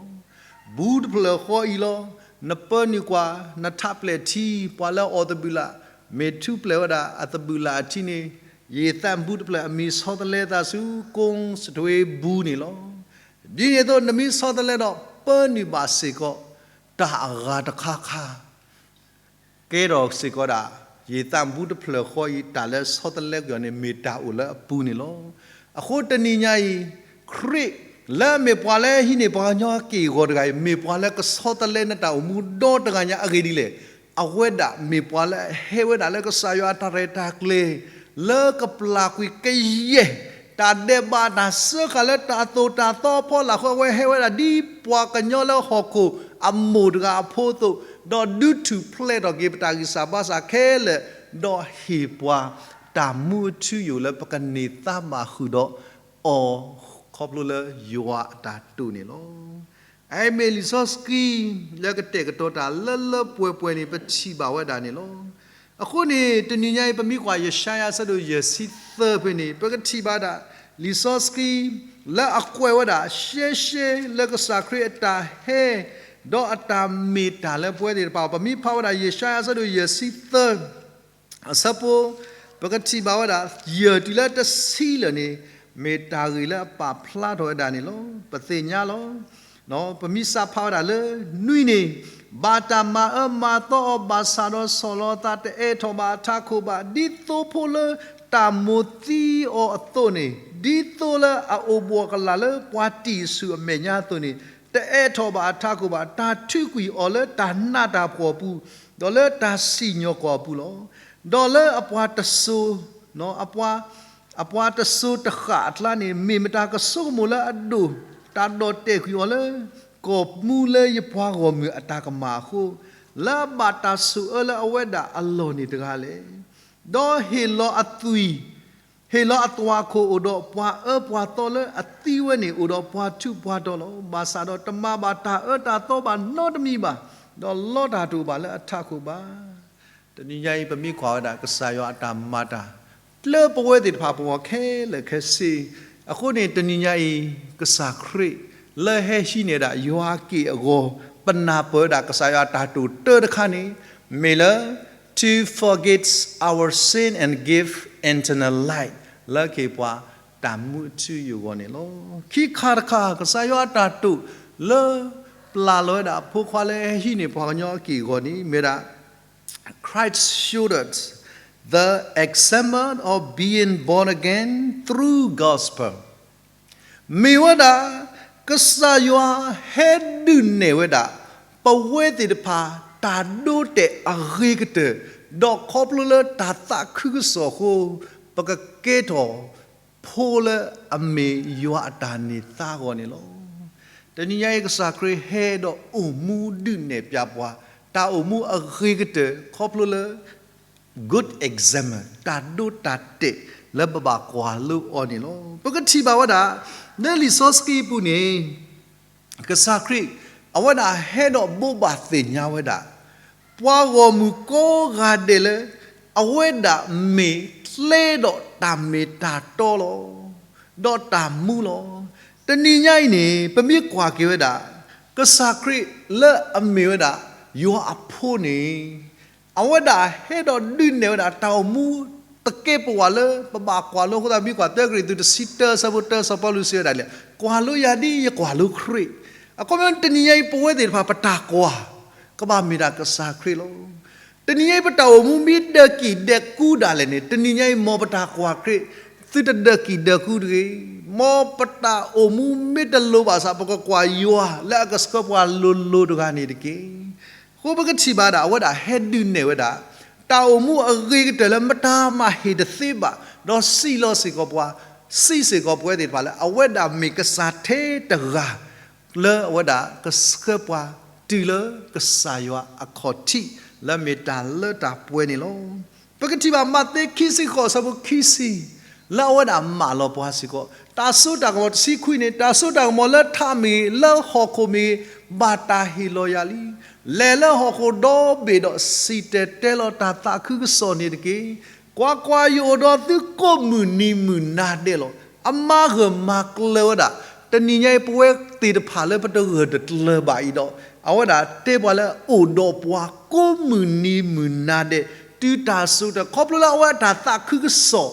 ဘူတဖျၢၣ်ဃီအံၤလီၤ. နပၢနုာ်ကွၢ်, နထးပျဲၢ်ထံ, ပှၤလၢအီၣ်သဘုၣ်လၣ်, မ့ၢ်ထူပျဲၢ်ဝဲဒၣ်အသဘုၣ်လၣ်အထံန့ၣ်, ယံာ်သၣ်ဘူၣ်တဖျၢၣ်အမံၤဆီတလဲသးဆူ ကိစထဝ့ဘူန့ၣ်လီၤ. ဒ်န့ၣ်အသိး နမ့ၢ်ဆီတလဲဒီး ပၢနုာ်ဘၣ်စ့ၢ်ကီး တၢ်အဂၤတခါခါ ကဲထီၣ်စ့ၢ်ကီးဒၣ် ယံာ်သၣ်ဘူၣ်တဖျၢၣ်ဃီအံၤ တၢ်လၢဆီတလဲကွံာ်အီၤန့ၣ် မ့ၢ်တၢ်အိၣ်လၢအပူၤန့ၣ်လီၤ. အဃိတနံၤညါအံၤ ခရံာ်လၢအမ့ၢ်ပှၤလၢဟံးန့ၢ်ပှၤကညီက့ၢ်အဂီၤတဂၤအံၤ မ့ၢ်ပှၤလၢကဆီတလဲနတၢ်အိၣ်မူဒီတဂၤညါအဂ့ၢ်ဒ်လဲၣ်. အဝဲဒၣ်မ့ၢ်ပှၤလၢအဟဲဝဲဒၣ်လၢကစၢ်ယွၤအတၢ်ရဲၣ်တၢ်ကျဲၤ လၢကပျၢ်ကွံာ်ကယဲၢ် တၢ်ဒဲးဘးတၢ်စၢဃာ်လၢတၢ်သိၣ်တၢ်သီအဖီလာ်အဃိ အဝဲဟဲဝဲဒၣ်ဒ်ပှၤကညီလၢဟီၣ်ခိၣ်အမိၢ်တဂၤအဖိအသိး, ဒီးဒုးထူၣ်ဖျဲးထီၣ်က့ၤပတၢ်ဂံၢ်စၢ်ဘါစၢ်ခဲလၢာ်, ဒီးဟ့ၣ်ပှၤတၢ်မူအထူအယိာ်လၢပကန့ၢ်သါဘၣ်ဃုာ်ဒီးအီၤ ခီဖျိလၢယွၤအတၢ်တိာ်န့ၣ်လီၤ. အအံၤမ့ၢ်လံာ်စီဆှံ လၢကတဲာ်ကတီၤတၢ်လၢလၢပှဲၤပှဲၤန့ၣ် ပထံၣ်ဘၣ်ဝဲဒၣ်န့ၣ်လီၤ. အဃိန့ၣ် တနံၤညါအံၤ ပမ့ၢ်ကွၢ်ယၡါယၤအဆၢဒိၣ်ယဲၢ်ဆံသၢဖဲန့ၣ် ပကထံၣ်ဘၣ်ဒၣ် လံာ်စီဆှံ လၢအကွဲးဝဲဒၣ် ရှဲရှဲလၢကစၢ်ခရံာ်အတၢ်ဟဲ ဒီးအတၢ်မ့ၢ်တၢ်လၢပဝဲသ့ၣ်တဖၣ်, ပမ့ၢ်ဖးဝဲဒၣ် ယၡါယၤအဆၢဒိၣ်ယဲၢ်ဆံသၢ အဆၢဖိ ပကထံၣ်ဘၣ်ဝဲဒၣ် ယဲၢ်တုၤလၢတဆံလၢာ်န့ၣ် မ့ၢ်တၢ်ဂ့ၢ်လၢအပာ်ဖျါထီၣ်ဝဲဒၣ်န့ၣ်လီၤ. ပသ့ၣ်ညါလီၤ. ပမ့ၢ်စးဖးဝဲဒၣ်လၢ နွံန့ၣ်, ဘၣ်တၢ်မၤအၢမၤသီအီၤ ဘၣ်ဆၣ်ဒီးဆီၣ်လီၤအသး တအဲးထီၣ်ဘၣ်အထးခိၣ်ဘၣ်, ဒ်သိဖိလၢတၢ်မိၣ်သံအီၤအသိးန့ၣ်, ဒ်သိလၢအအိၣ်ဘှီၣ်ကလာ်လၢပှၤတံၢ်ဆူၣ်အမဲာ်ညါအသိးန့ၣ်, တအဲးထီၣ်ဘၣ်အထးခိၣ်ဘၣ်, တၢ်ထုးကွံာ်အီၤလၢတၢ်နးတၢ်ဖှီၣ်အပူၤ, ဒီးလၢတၢ်စံၣ်ညီၣ်ကွီၢ်အပူၤလီၤ. ဒီးလၢအပှၤတစိၤ အပှၤတစိၤတဃၣ်အကျါန့ၣ် မ့ၢ်မတၤကဆိကမိၣ်လၢအဒိၣ်, တၢ်ဒီၣ်တဲာ်ကွံာ်အီၤလၢ ကီၢ်မူလၢယပှၤဂီၢ်မုၢ်အတၢ်ကမၣ်အဃိ, လၢအဘၣ်တၢ်ဆိၣ်အၢလၢအဝဲဒၣ်အလီၢ်န့ၣ်တဂၤလဲၣ်. ဒီးဟ့ၣ်လီၤအသွံၣ်, ဟ့ၣ်လီၤအသွၣ်ခိၣ်အိၣ်ဒီးပှၤအၢပှၤသီလၢအသံဝဲန့ၣ် အိၣ်ဒီးပှၤထူးပှၤတီၤလီၤ. ဘၣ်ဆၣ်ဒီးတမၤဘၣ်တၢ်အၢတၢ်သီဘၣ်နီတမံၤဘၣ်, ဒီးလီတၢ်တအိၣ်ဘၣ်လၢအထးခိၣ်ဘၣ်. တနံၤညါအံၤ ပမ့ၢ်ကွၢ်ဝဲဒၣ် ကစၢ်ယွၤအတၢ်မၤတၢ် လၢပဝဲသ့ၣ်တဖၣ်ပဂီၢ်ခဲလၢာ်ခဲဆ့, အဃိန့ၣ် တနံၤညါအံၤ ကစၢ်ခရံာ် လၢဟဲဟံးန့ၢ်ဒၣ်ယွၤအက့ၢ်အဂီၤ, ပနၢ်ပၢၢ်ဝဲဒၣ်ကစၢ်ယွၤအတၢ်တိာ်တၢတခါန့ၣ် မ့ၢ်လၢ to forget our sin and give eternal life လၢကဟ့ၣ်ပှၤတၢ်မူအထူအယိာ်အဂီၢ်န့ၣ်လီၤ. ခံခါတခါ ကစၢ်ယွၤအတၢ်တိာ်လၢ ပျၢ်လီၤဝဲဒၣ်အဖိခွါလၢဟဲဟံးန့ၢ်ပှၤကညီအက့ၢ်အဂီၤန့ၣ် မ့ၢ်ဝဲဒၣ် Christ showed us the example of being born again through gospel မ့ၢ်ဝဲဒၣ် ကစၢ်ယွၤဟဲဒုးနဲၣ်ဝဲဒၣ် ပဝဲသ့ၣ်တဖၣ် တၢ်ဒိတဲာ်အဂ့ၤကတၢၢ်, ဒီးခီဖျိလၢတၢ်သးခုကစီၣ်အဃိ ပကကဲထီၣ်ဖိလၢအမ့ၢ်ယွၤအတၢ်န့ၢ်သါအဂီၢ်န့ၣ်လီၤ. တနံၤညါအံၤ ကစၢ်ခရံာ်ဟဲဒီးအိၣ်မူဒုးနဲၣ်ပျၢ်ပှၤ တၢ်အိၣ်မူအဂ့ၤကတၢၢ် ခီဖျိလၢ good example တၢ်ဒိတၢ်တဲာ်လၢပဘၣ်ကွၢ်လိအီၤန့ၣ်လီၤ. ပကထံၣ်ဘၣ်ဝဲဒၣ် လၢလံာ်စီဆှံအပူၤန့ၣ် ကစၢ်ခရံာ် အဝဲဒၣ်ဟဲဒီးဘိးဘၣ်သ့ၣ်ညါဝဲဒၣ် ပှၤဂီၢ်မုၢ်ကိးဂၤဒဲးလၢ အဝဲဒၣ်မ့ၢ်ကျဲဒီးတၢ်မ့ၢ်တၢ်တီလီၤ. ဒီးတၢ်မူလီၤ. တနံၤညါအံၤန့ၣ် ပမ့ၢ်ကွၢ်က့ၤဝဲဒၣ် ကစၢ်ခရံာ်လၢအမ့ၢ်ဝဲဒၣ် ယွၤအဖိန့ၣ် အဝဲဒၣ်ဟဲဒီးဒုးနဲၣ်ဝဲဒၣ် တၢ်အိၣ်မူသကဲးပဝးလၢ ပဘၣ်ကွၢ်လိအဃိသတး ပမ့ၢ်ကွၢ် တၢကရံၣ်သူး တဆံတၢ အဆၢဖိတၢ စီၤပီလူးစံးဝဲဒၣ်လၢ ကွၢ်လိယၤဒ်ယကွၢ်လိခရံာ်. အခီပညီ တနံၤညါအံၤ ပဝဲသ့ၣ်တဖၣ် ပတၢ်ကွၢ် ကဘၣ်မ့ၢ်ဒၣ်ကစၢ်ခရံာ်လီၤ. တနံၤညါအံၤ ပတၢ်အိၣ်မူမ့ၢ်ဒၢးကံၢ်ဒဲးကူဒၣ်လဲာ်န့ၣ် တနံၤညါအံၤ မ်ပတၢ်ကွၢ်ခရံာ် သုတဒၢးကံၢ်ဒဲးကူတဂ့ၤ. မ်ပတၢ်အိၣ်မူမ့ၢ်တလိၤဘၣ်ဆၣ် ပကကွၢ်ယွၤလၢအကဆှၢပှၤလိၤလိၤတဂၤန့ၣ်တက့ၢ်. အဃိပကထံၣ်ဘၣ်ဒၣ် အဝဲဒၣ်ဟဲဒုးနဲၣ်ဝဲဒၣ် တၢ်အိၣ်မူအဂ့ၤကတၢၢ်လၢမတၤမးဟ့ၣ်တသ့ဘၣ်, ဒီးစံးလီၤစ့ၢ်ကီးပှၤ, စံးစ့ၢ်ကီးပဝဲသ့ၣ်တဖၣ်လၢ အဝဲဒၣ်မ့ၢ်ကစၢ်ထဲတဂၤ လၢအဝဲဒၣ်ကဆှၢပှၤတုၤလၢကစၢ်ယွၤအခီၣ်ထံး လၢမ့ၢ်တၢ်လၢတၢ်ပှဲၤန့ၣ်လီၤ. ပကထံၣ်ဘၣ်မးသဲခံဆံဃိး အဆၢဖိခံဆံ လၢအဝဲဒၣ်မၢလီၤပှၤစ့ၢ်ကီး တၢ်စိတၢ်ကမီၤတဆံခွံန့ၣ် တၢ်စိတၢ်ကမီၤလၢထးမ့ၢ်ဂ့ၤ လၢဟီၣ်ခိၣ်မ့ၢ်ဂ့ၤ ဘၣ်တၢ်ဟ့ၣ်လီၤယၤလံ. လဲၤလၢဟီၣ်ခိၣ်ဒီဘ့ၣ်ဒီး စံၣ်တဲၤတဲလီၤတၢ်သးခုကစီၣ်န့ၣ်တက့ၢ်. ကွၢ်ကွၢ်, ယအိၣ်ဒီးသုကိးမုၢ်နံၤမုၢ်နၤဒဲးလီၤ. အမၤဂၢၢ်မၤကျၢၤဝဲဒၣ်, တနံၤညါအံၤ ပဝဲသ့ၣ်တဖၣ်လၢပတဂၢၢ်တကျၢၤဘၣ်အံၤဒီး, အဝဲဒၣ်တဲပှၤလၢအိၣ်ဒီးပှၤကိးမုၢ်နံၤမုၢ်နၤဒဲး, တုၤတၢ်စိၤတၢ်, ခီဖျိလၢအဝဲအတၢ်သးခုကစီၣ်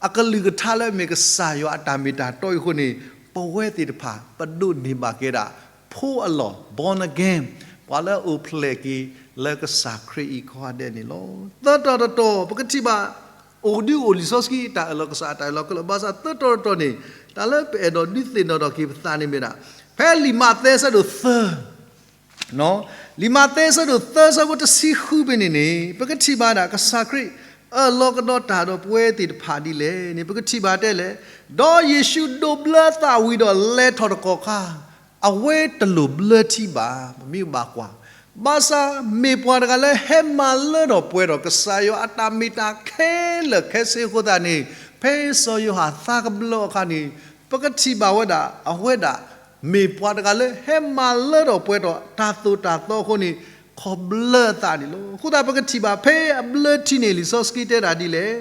အကလုၢ်ကထါလၢအမ့ၢ်ကစၢ်ယွၤအတၢ်မ့ၢ်တၢ်တီအံၤအဃိန့ၣ်, ပဝဲသ့ၣ်တဖၣ် ပဒိးန့ၢ်ဘၣ်က့ၤဒၣ် ဖိအလီၢ် born again, ပှၤလၢအအိၣ်ဖျဲၣ်က့ၤလၢကစၢ်ခရံာ်အံၤကိးဂၤဒဲးန့ၣ်လီၤ. သၢတီၤတတီၤ ပကထံၣ်ဘၣ် အိၣ်ဒုးအိၣ်လံာ်စီဆှံတၢ်အၢၣ်လီၤကစၢ်အတၢ်အၢၣ်လီၤကလၢာ် ဘၣ်ဆၣ်သၢတီၤတတီၤန့ၣ် တၢ်လၢပအဲၣ်ဒိးဒုးသ့ၣ်နီၣ်ထီၣ်က့ၤပသးန့ၣ်မ့ၢ်ဒၣ် ဖဲလံာ်မးသဲအဆၢဒိၣ်သၢ လံာ်မးသဲအဆၢဒိၣ်သၢအဆၢဖိတဆံဃုဖဲန့ၣ်န့ၣ် ပကထံၣ်ဘၣ်ဒၣ်ကစၢ်ခရံာ်အၢၣ်လီၤကဒီးတၢ်ဒီးပဝဲသ့ၣ်တဖၣ်ဒ်လဲၣ်န့ၣ် ပကထံၣ်ဘၣ်တဲလဲၣ်, ဒီးယ့ၣ်ၡူးဒိးဘျၢသးဝံၤဒီးလဲၤထီၣ်တကီၢ်ခါ, အဝဲတလိၣ်ဘျၢထံဘၣ်, ပမ့ၢ်ဘၣ်ကွၢ်, ဘၣ်ဆၣ်မ့ၢ်ပှၤတဂၤလၢဟဲမၤလၢထီၣ်ပှဲၤထီၣ်ကစၢ်ယွၤအတၢ်မ့ၢ်တၢ်ခဲလၢာ်ခဲဆ့အဃိသတးန့ၣ်, ဖဲစီၤယိၤဟၣ်သးကဘျၢအခါန့ၣ် ပကထံၣ်ဘၣ်ဝဲဒၣ် အဝဲဒၣ် မ့ၢ်ပှၤတဂၤလၢဟဲမၤလၢထီၣ်ပှဲၤထီၣ်တၢ်သိၣ်တၢ်သီအဃိန့ၣ် ခီၣ်ဘျၢအသးန့ၣ်လီၤ. အဃိသတးပကထံၣ်ဘၣ်ဖဲအဘျၢထံန့ၣ် လံာ်စီဆှံတဲဒၣ်ဒ်လဲၣ်,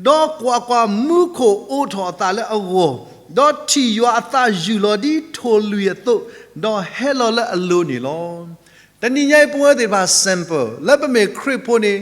ဒီးကွၢ်ကွၢ်, မူခိၣ်အိးထီၣ်အသးလၢအဂီၢ်, ဒီးထံၣ်ယွၤအသးယုၢ်လီၤဒ်ထိၣ်လွံၢ်အသိး, ဒီးဟဲလီၤလၢအလိၤန့ၣ်လီၤ. တနံၤညါအံၤပဝဲသ့ၣ်တဖၣ် sample လၢပမ့ၢ်ခရံာ်ဖိန့ၣ်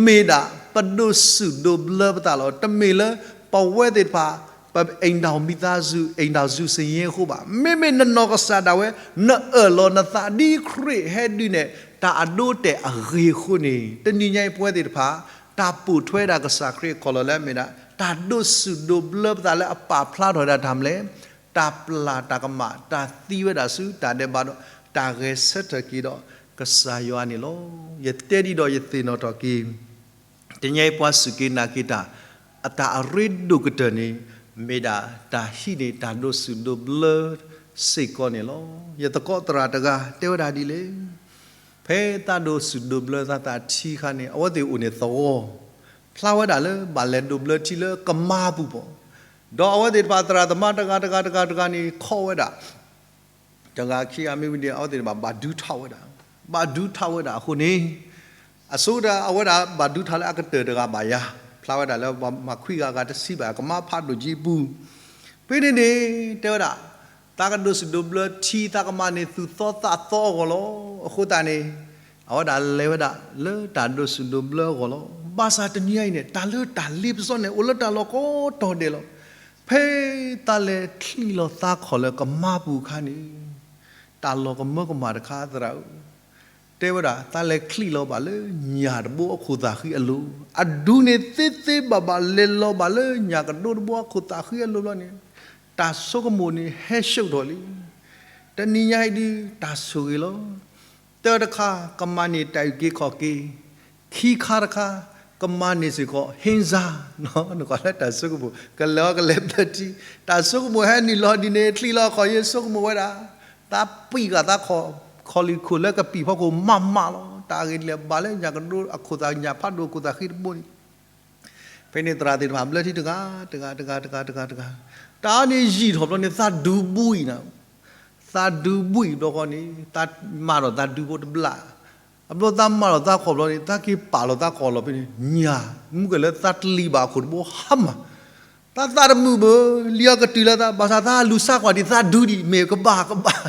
မ့ၢ်ဒၣ်ပဒိးစူၣ်ဒိးဘျၢပသးလီၤ. တမ့ၢ်လၢပဝဲသ့ၣ်တဖၣ် ပအိမ်ထောင်မိသားစု, အိမ်ထောင်စုစာရင်းအဃိဘၣ်. မ့မ့ၢ်နနီၢ်ကစၢ်ဒၣ်ဝဲ နအၢၣ်လီၤနသးဒ်ခရံာ်ဟဲဒုးနဲၣ် တၢ်အဒိအတဲာ်အဂ့ၤအဃိန့ၣ်, တနံၤညါအံၤပဝဲသ့ၣ်တဖၣ် တၢ်ပိာ်ထွဲဒၣ်ကစၢ်ခရံာ်အခီၣ်လီၢ်လၢအမ့ၢ်ဒၣ် တၢ်ဒိးစူၣ်ဒိးဘျၢပသးလၢအပာ်ဖျါထီၣ်ဒၣ်တၢ်မနုၤလဲၣ်, တၢ်ပျၢ်တၢ်ကမၣ်, တၢ်သံဝဲဒၣ်ဆူတၢ်ဒဲးဘးဒီး တၢ်ဂဲၤဆၢထၢၣ်က့ၤဒီးကစၢ်ယွၤန့ၣ်လီၤ. ယတဲဒ်ဒီးယသ့ၣ်နီၣ်ထီၣ်က့ၤ တနံၤညါအံၤပှၤစူၢ်က့ၤနာ်က့ၤတၢ် အတၢ်အရ့ဒိၣ်ကတၢၢ်န့ၣ် မ့ၢ်ဒၣ်တၢ်ဟံးန့ၢ်တၢ်ဒိးစူၣ်ဒိးဘျၢစ့ၢ်ကီးန့ၣ်လီၤ. ယသကိးသရၣ်တဂၤတဲဝဲဒၣ်ဒ်လဲၣ်, ဖဲသးဒိးစူၣ်ဒိးဘျၢသးသးထံအခါန့ၣ် အဝဲသ့ၣ်အိၣ်န့ၣ်သဝီ, ဖျါဝဲဒၣ်လၢဘၣ်လဲၤဒိးဘျၢထံလၢကမါပူၤဘၣ်. ဒီးအဝဲသ့ၣ်တဖၣ်သရၣ်သမါတဂၤတဂၤတဂၤတဂၤန့ၣ် ခီဝဲဒၣ် တဂၤခံဂၤမ့ၢ်ဝံၤန့ၣ် အဝဲသ့ၣ်တဖၣ်ဘၣ်ဒူထးဝဲဒၣ်, ဘၣ်ဒူထးဝဲဒၣ်အဃိန့ၣ်, အဆိကတၢၢ်အဝဲဒၣ်ဘၣ်ဒူထးလၢအကတၢၢ်တဂၤဘၣ်ယၤ, ဖျါဝဲဒၣ်လၢပှၤမၤခွံဂၤဂၤတဆံဘၣ် ကမါဖးဒိၣ်ကံပူၤ, ဖဲန့ၣ်န့ၣ် တဲဝဲဒၣ် သးကဒိးစူၣ်ဒိးဘျၢထံ သးကမၤန့ၢ်သူၣ်သီသးသီအဂီၢ်လီၤ. အဃိသတးန့ၣ် အဝဲဒၣ်လဲၤဝဲဒၣ်လၢတၢ်ဒိးစူၣ်ဒိးဘျၢအဂီၢ်လီၤ. ဘၣ်ဆၣ်တနံၤညါအံၤန့ၣ် တၢ်လၢတၢ်လ့ပစီန့ၣ် အိၣ်လၢတၢ်လီၢ်ကိးတီၤဒဲးလီၤ. ဖဲသးလဲၤချံးလီၤသးခီၣ်လၢကမါပူၤအခါန့ၣ် တၢ်လီၤကမၢကမၣ်တခါသရၣ်ဧၢ, တဲဝဲဒၣ် သးလဲၤချံးလီၤဘၣ်လၢညၣ်တဘိအခိၣ်သးဃံအလိၤ, အဒူန့ၣ်သ့သ့ဘၣ်ဘၣ် လဲၤလီၤဘၣ်လၢညၣ်ကဒိတဘိအခိၣ်သးဃံအလိၤဘျီန့ၣ်, တၢ်ဆိကမိၣ်န့ၣ်ဟဲဆှိးထီၣ်လံ. တနံၤညါအံၤဒုးတၢ်ဆိၣ်ဂ့ၤလီၤ. တၢ်တခါ ကမၤန့ၢ်တၢ်အုၣ်က့ၤခီၣ်က့ၤ, ခံခါတခါ ကမၤန့ၢ်စ့ၢ်ကီး ဟ့စါ, နကွၢ်လၢတၢ်ဆိကမိၣ် ကလဲၤအီၤကလဲၤဘျၢထံ, တၢ်ဆိကမိၣ်ဟဲနုာ်လီၤဒ်န့ၣ် ချံးလီၤခီၣ်ယဲ ဆိကမိၣ်ဝဲဒၣ် သးပံာ်ဃာ်သးခီၣ်လံၤခိၣ်လၢကပံာ်ဖီခိၣ်မးမးလီၤ. တၢ်ဂ့ၢ်ဒ်လဲၣ် ဘၣ်လၢညၣ်ကဒိအခိၣ်သး ညၣ်ဖးဒိၣ်အခိၣ်သးဃံတဘိန့ၣ် ဖဲန့ၣ်သရၣ်သ့ၣ်တဖၣ်ဘျၢထံတဂၤ တဂၤ တဂၤ တဂၤ တဂၤ တဂၤ, တၢ်န့ၣ်ယံာ်ထီၣ်ဘျီန့ၣ် သးဒူဘှံးနၤ, သးဒူဘှံးဘျီဃီန့ၣ် သးမၤထီၣ်သးဒူဖိတဘျီ, အဘျီသးမၤထီၣ်သးခီၣ်ဘျီန့ၣ် သးက့ၤပာ်လီၤသးခီၣ်လီၤဖဲန့ၣ် ညၣ်မူကလၢသးတလံၤဘၣ်အခိၣ်တဘိဟါမၢ်, သးသးတမုာ်ဘၣ်, လံာ်အီၤကတုၤလၢသး ဘၣ်ဆၣ်သးလူၤဆါကွၢ်ဒံးသးဒူဒံး မ့ၢ်ကဘၣ်ကဘၣ်,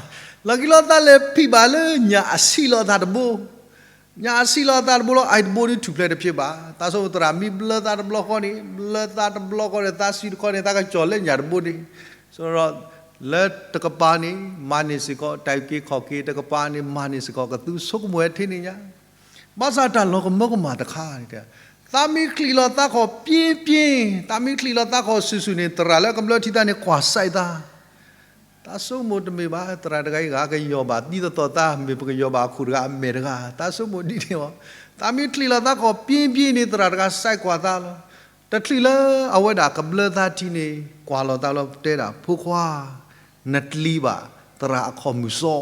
လီၤက့ၤလီၤသးလဲၤဖံးဘၣ်လၢညၣ်အဆံးလီၤအသးတဘိ ညၣ်အဆံးလီၤအသးတဘိလီၤ အအံၤတဘိန့ၣ်ထူၣ်ဖျဲးတဖျဲးဘၣ်. သးဆိကမိၣ်သရၣ်မ့ၢ်ဘျၢသးတဘျီဃီန့ၣ် ဘျၢသးတဘျီဃီဒီး သးစုတခီန့ၣ် သးကကၠီၣ်လၢညၣ်တဘိန့ၣ်, ဆိဒီး လၢတကပၤန့ၣ် မၤန့ၢ်စ့ၢ်ကီး တၢ်အုၣ်က့ၤခီၣ်က့ၤ တကပၤန့ၣ် မၤန့ၢ်စ့ၢ်ကီး ကသူဆိကမိၣ်ဝဲထဲန့ၣ်ညါ ဘၣ်ဆၣ်တၢ်လီၤကမၢကမၣ်တခါန့ၣ် သးမ့ၢ်ချံးလီၤသးခီၣ်ပြ့ပြ့, သးမ့ၢ်ချံးလီၤသးခီၣ်ဆူၣ်ဆူၣ်န့ၣ် သရၣ်လၢကဘျၢထံသးန့ၣ် ကွၢ်စဲးသး သးဆိကမိၣ်တမ့ၢ်ဘၣ် သရၣ်တဂၤအံၤဂၤကယီၢ်ဘၣ် ဒ်သိးသိးသးမ့ၢ်ပကယီၢ်ဘၣ်အခိၣ်တဂၤအမဲာ်တဂၤ သးဆိကမိၣ်ဒ်န့ၣ်လီၤ. သးမ့ၢ်ချံးလီၤသးခီၣ်ပြ့ပြ့န့ၣ် သရၣ်တဂၤစဲးကွၢ်သးလီၤ. တချုးလၢအဝဲဒၣ်ကဘျၢသးထံန့ၣ် ကွၢ်လီၤသးလီၤ တဲဒၣ် ဖိခွါ နတလံၤဘၣ် သရၣ်အခီၣ်မုၢ်စီ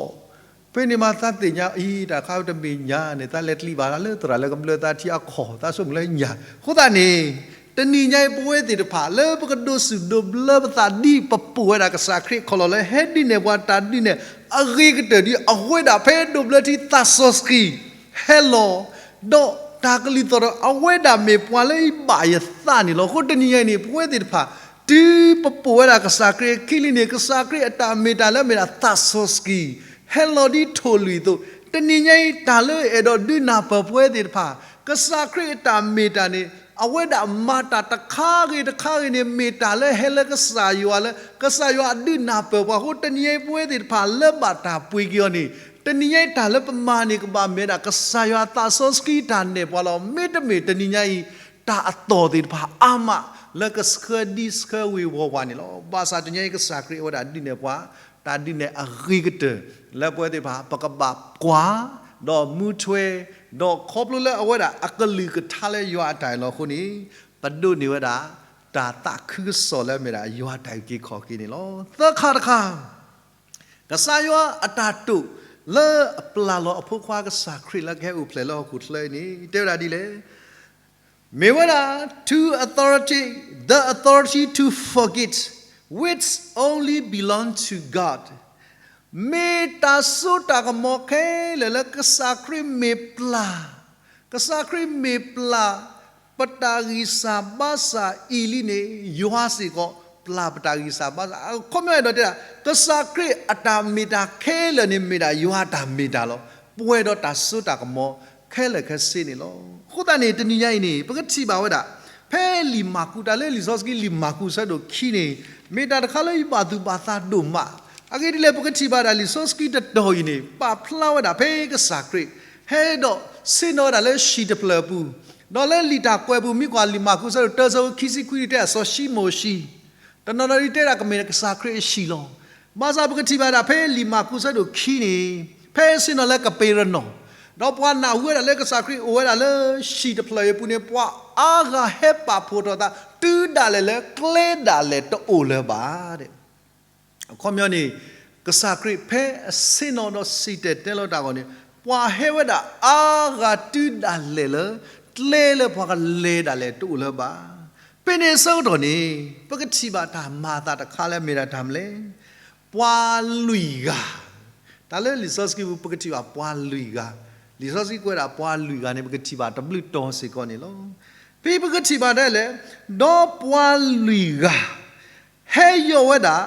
ဖဲန့ၣ်မးသးသ့ၣ်ညါအံၤ တၢ်ခါတမ့ၢ်ညၣ်န့ၣ် သးလဲၤတလံၤဘၣ်လၢသရၣ်လၢကဘျၢသးထံအခီၣ် သးဆိကမိၣ်လၢညၣ် အဃိသတးန့ၣ် တနံၤညါအံၤပဝဲသ့ၣ်တဖၣ် လၢပကဒိးစူၣ်ဒိးဘျၢပသးဒ်ပပိာ်ဝဲဒၣ်ကစၢ်ခရံာ်ခီၣ်လီၢ်လၢဟဲဒုးနဲၣ်ပှၤတၢ်ဒုးနဲၣ် အဂ့ၤကတၢၢ်ဒ်အဝဲဒၣ်ဖဲဒိးဘျၢထံသးစီဆှံ ဟဲလီၤ ဒီး တၢ်ကလုၢ်သီၣ်ဒီး အဝဲဒၣ်မ့ၢ်ပှၤလၢအဘၣ်ယသးန့ၣ်လီၤ. အဃိတနံၤညါအံၤန့ၣ် ပဝဲသ့ၣ်တဖၣ် တုၤပပိာ်ဝဲဒၣ်ကစၢ်ခရံာ်အခံလံန့ၣ် ကစၢ်ခရံာ်အတၢ်မ့ၢ်တၢ်လၢအမ့ၢ်ဒၣ် သးစီဆှံ ဟဲလီၤဒ်ထိၣ်လွံၢ်အသိး, တနံၤညါအံၤ တၢ်လၢအဲၣ်ဒိးဒုးနၢ်ပၢၢ်ပဝဲသ့ၣ်တဖၣ် ကစၢ်ခရံာ်အတၢ်မ့ၢ်တၢ်န့ၣ် အဝဲဒၣ်မၤတၢ်တခါဂ့ၤတခါဂ့ၤန့ၣ် မ့ၢ်တၢ်လၢဟဲလၢကစၢ်ယွၤလၢ ကစၢ်ယွၤအဒုးနၢ်ပၢၢ်ပှၤအဃိ တနံၤညါအံၤပဝဲသ့ၣ်တဖၣ်လၢဘၣ်တၢ်ပှ့ၤက့ၤအီၤန့ၣ် တနံၤညါအံၤတၢ်လၢပမၤန့ၣ် ကဘၣ်မ့ၢ်ဝဲဒၣ် ကစၢ်ယွၤသးစီဆှံတၢ်နဲၣ်ပှၤလီၤ. မ့တမ့ၢ်တနံၤညါအံၤ တၢ်အသီၣ်သ့ၣ်တဖၣ်အါမး လၢကဆှၢဒံဆှၢဝ့ၤဝီၤပှၤန့ၣ်လီၤ. ဘၣ်ဆၣ်တနံၤညါအံၤ ကစၢ်ခရံာ်အဝဲဒၣ်ဒုးနဲၣ်ပှၤ တၢ်ဒုးနဲၣ်အဂ့ၤကတၢၢ် လၢပဝဲသ့ၣ်တဖၣ် ပကဘၣ်ကွၢ် ဒီးမူထွဲ ဒီးခီဖျိလၢအဝဲဒၣ်အကလုၢ်ကထါလၢယွၤအတၢ်အံၤလီၤအဃိန့ၣ် ပဒိးန့ၢ်ဝဲဒၣ် တၢ်သးခုကစီၣ်လၢအမ့ၢ်ဒၣ်ယွၤအတၢ်အုၣ်က့ၤခီၣ်က့ၤန့ၣ်လီၤ. သၢခါတခါ ကစၢ်ယွၤအတၢ်တိာ် လၢအပျၢ်လီၤအဖိခွါကစၢ်ခရံာ်လၢကဟဲအိၣ်ဖျဲၣ်လၢဟီၣ်ခိၣ်ချၢအံၤန့ၣ် တဲဝဲဒၣ်ဒ်လဲၣ်, မ့ၢ်ဝဲဒၣ် to authority, the authority to forgive, which only belong to God. မ့ၢ်တၢ်စိတၢ်ကမီၤခဲလၢာ်လၢကစၢ်ခရံာ်မ့ၢ်ပျၢ်, ကစၢ်ခရံာ်မ့ၢ်ပျၢ် ပတၢ်ဂံၢ်စၢ်ဘါစၢ်အံၤလံန့ၣ် ယွၤစ့ၢ်ကီး ပျၢ်ပတၢ်ဂံၢ်စၢ်ဘါစၢ်. အခီပညီအဲၣ်ဒိးတဲဒၣ် ကစၢ်ခရံာ်အတၢ်မ့ၢ်တၢ်ခဲလၢာ်န့ၣ် မ့ၢ်ဒၣ်ယွၤအတၢ်မ့ၢ်တၢ်လီၤ. ပှဲၤဒီးတၢ်စိတၢ်ကမီၤခဲလၢာ်ခဲဆ့န့ၣ်လီၤ. အဃိသတးန့ၣ် တနံၤညါအံၤန့ၣ် ပကထံၣ်ဘၣ်ဝဲဒၣ် ဖဲလံာ်မၢ်ကူး တၢ်လၢလံာ်စီဆှံလံာ်မၢ်ကူးဆၢဒိၣ်ခံန့ၣ် မ့ၢ်တၢ်တခါလၢယဘၣ်သူၣ်ဘၣ်သးဒိၣ်မး. အဂ့ၢ်ဒ်လဲၣ် ပကထံၣ်ဘၣ်ဒၣ်လံာ်စီဆှံတတီၤအံၤန့ၣ် ပာ်ဖျါဝဲဒၣ်ဖဲကစၢ်ခရံာ် ဟဲဒီးဆ့ၣ်နီၤဝဲဒၣ်လၢဟံၣ်တဖျၢၣ်အပူၤ, ဒီးလၢလံာ်တၢ်ကွဲးပူၤ မ့ၢ်ကွၢ်လံာ်မၢ်ကူးဆၢဒိၣ်တၢ ဆၢဖိခံဆံခွံန့ၣ် တဲဒၣ်စီၤၡံမိၣ်အဟံၣ်, တနီၤနီၤဒ်တဲဒၣ်ကမ့ၢ်ကစၢ်ခရံာ်အဟံၣ်လီၤ. ဘၣ်ဆၣ်ပကထံၣ်ဘၣ်ဒၣ်ဖဲလံာ်မၢ်ကူးဆၢဒိၣ်ခံန့ၣ် ဖဲဆ့ၣ်နီၤလၢကပ့းရနီၣ်, ဒီးပှၤနၢ်ဟူဝဲဒၣ်လၢကစၢ်ခရံာ်အိၣ်ဝဲဒၣ်လၢဟံၣ်တဖျၢၣ်အံၤအပူၤန့ၣ် ပှၤအါဂၤဟဲပာ်ဖှိၣ်ထီၣ်သး တုၤဒၣ်လဲာ်လၢကျဲဒၣ်လဲာ်တအိၣ်လၢၤဘၣ် အခီပညီန့ၣ် ကစၢ်ခရံာ်ဖဲအဆ့ၣ်နီၤဒီးစံၣ်တဲၤတဲလီၤတၢ်အဂီၢ်န့ၣ် ပှၤဟဲဝဲဒၣ်အါဂၤတုၤဒၣ်လဲာ်လၢ ကျဲလၢပှၤကလဲၤဒၣ်လဲာ်တအိၣ်လၢၤဘၣ်. ဖဲန့ၣ်အဆၢကတီၢ်န့ၣ် ပကထံၣ်ဘၣ်တၢ်မၤအသးတခါလၢအမ့ၢ်ဒၣ်တၢ်မနုၤလဲၣ်, ပှၤလွံၢ်ဂၤ, တၢ်လၢလံာ်စီဆှံပူၤ ပကထံၣ်ဘၣ်ပှၤလွံၢ်ဂၤ, လံာ်စီဆှံကွဲးဒၣ်ပှၤလွံၢ်ဂၤန့ၣ် ပကထံၣ်ဘၣ်တဘျုးတီၤစ့ၢ်ကီးန့ၣ်လီၤ. ဖဲပကထံၣ်ဘၣ်ဒ်လဲၣ်, ဒီးပှၤလွံၢ်ဂၤ ဟဲယီၢ်ဝဲဒၣ်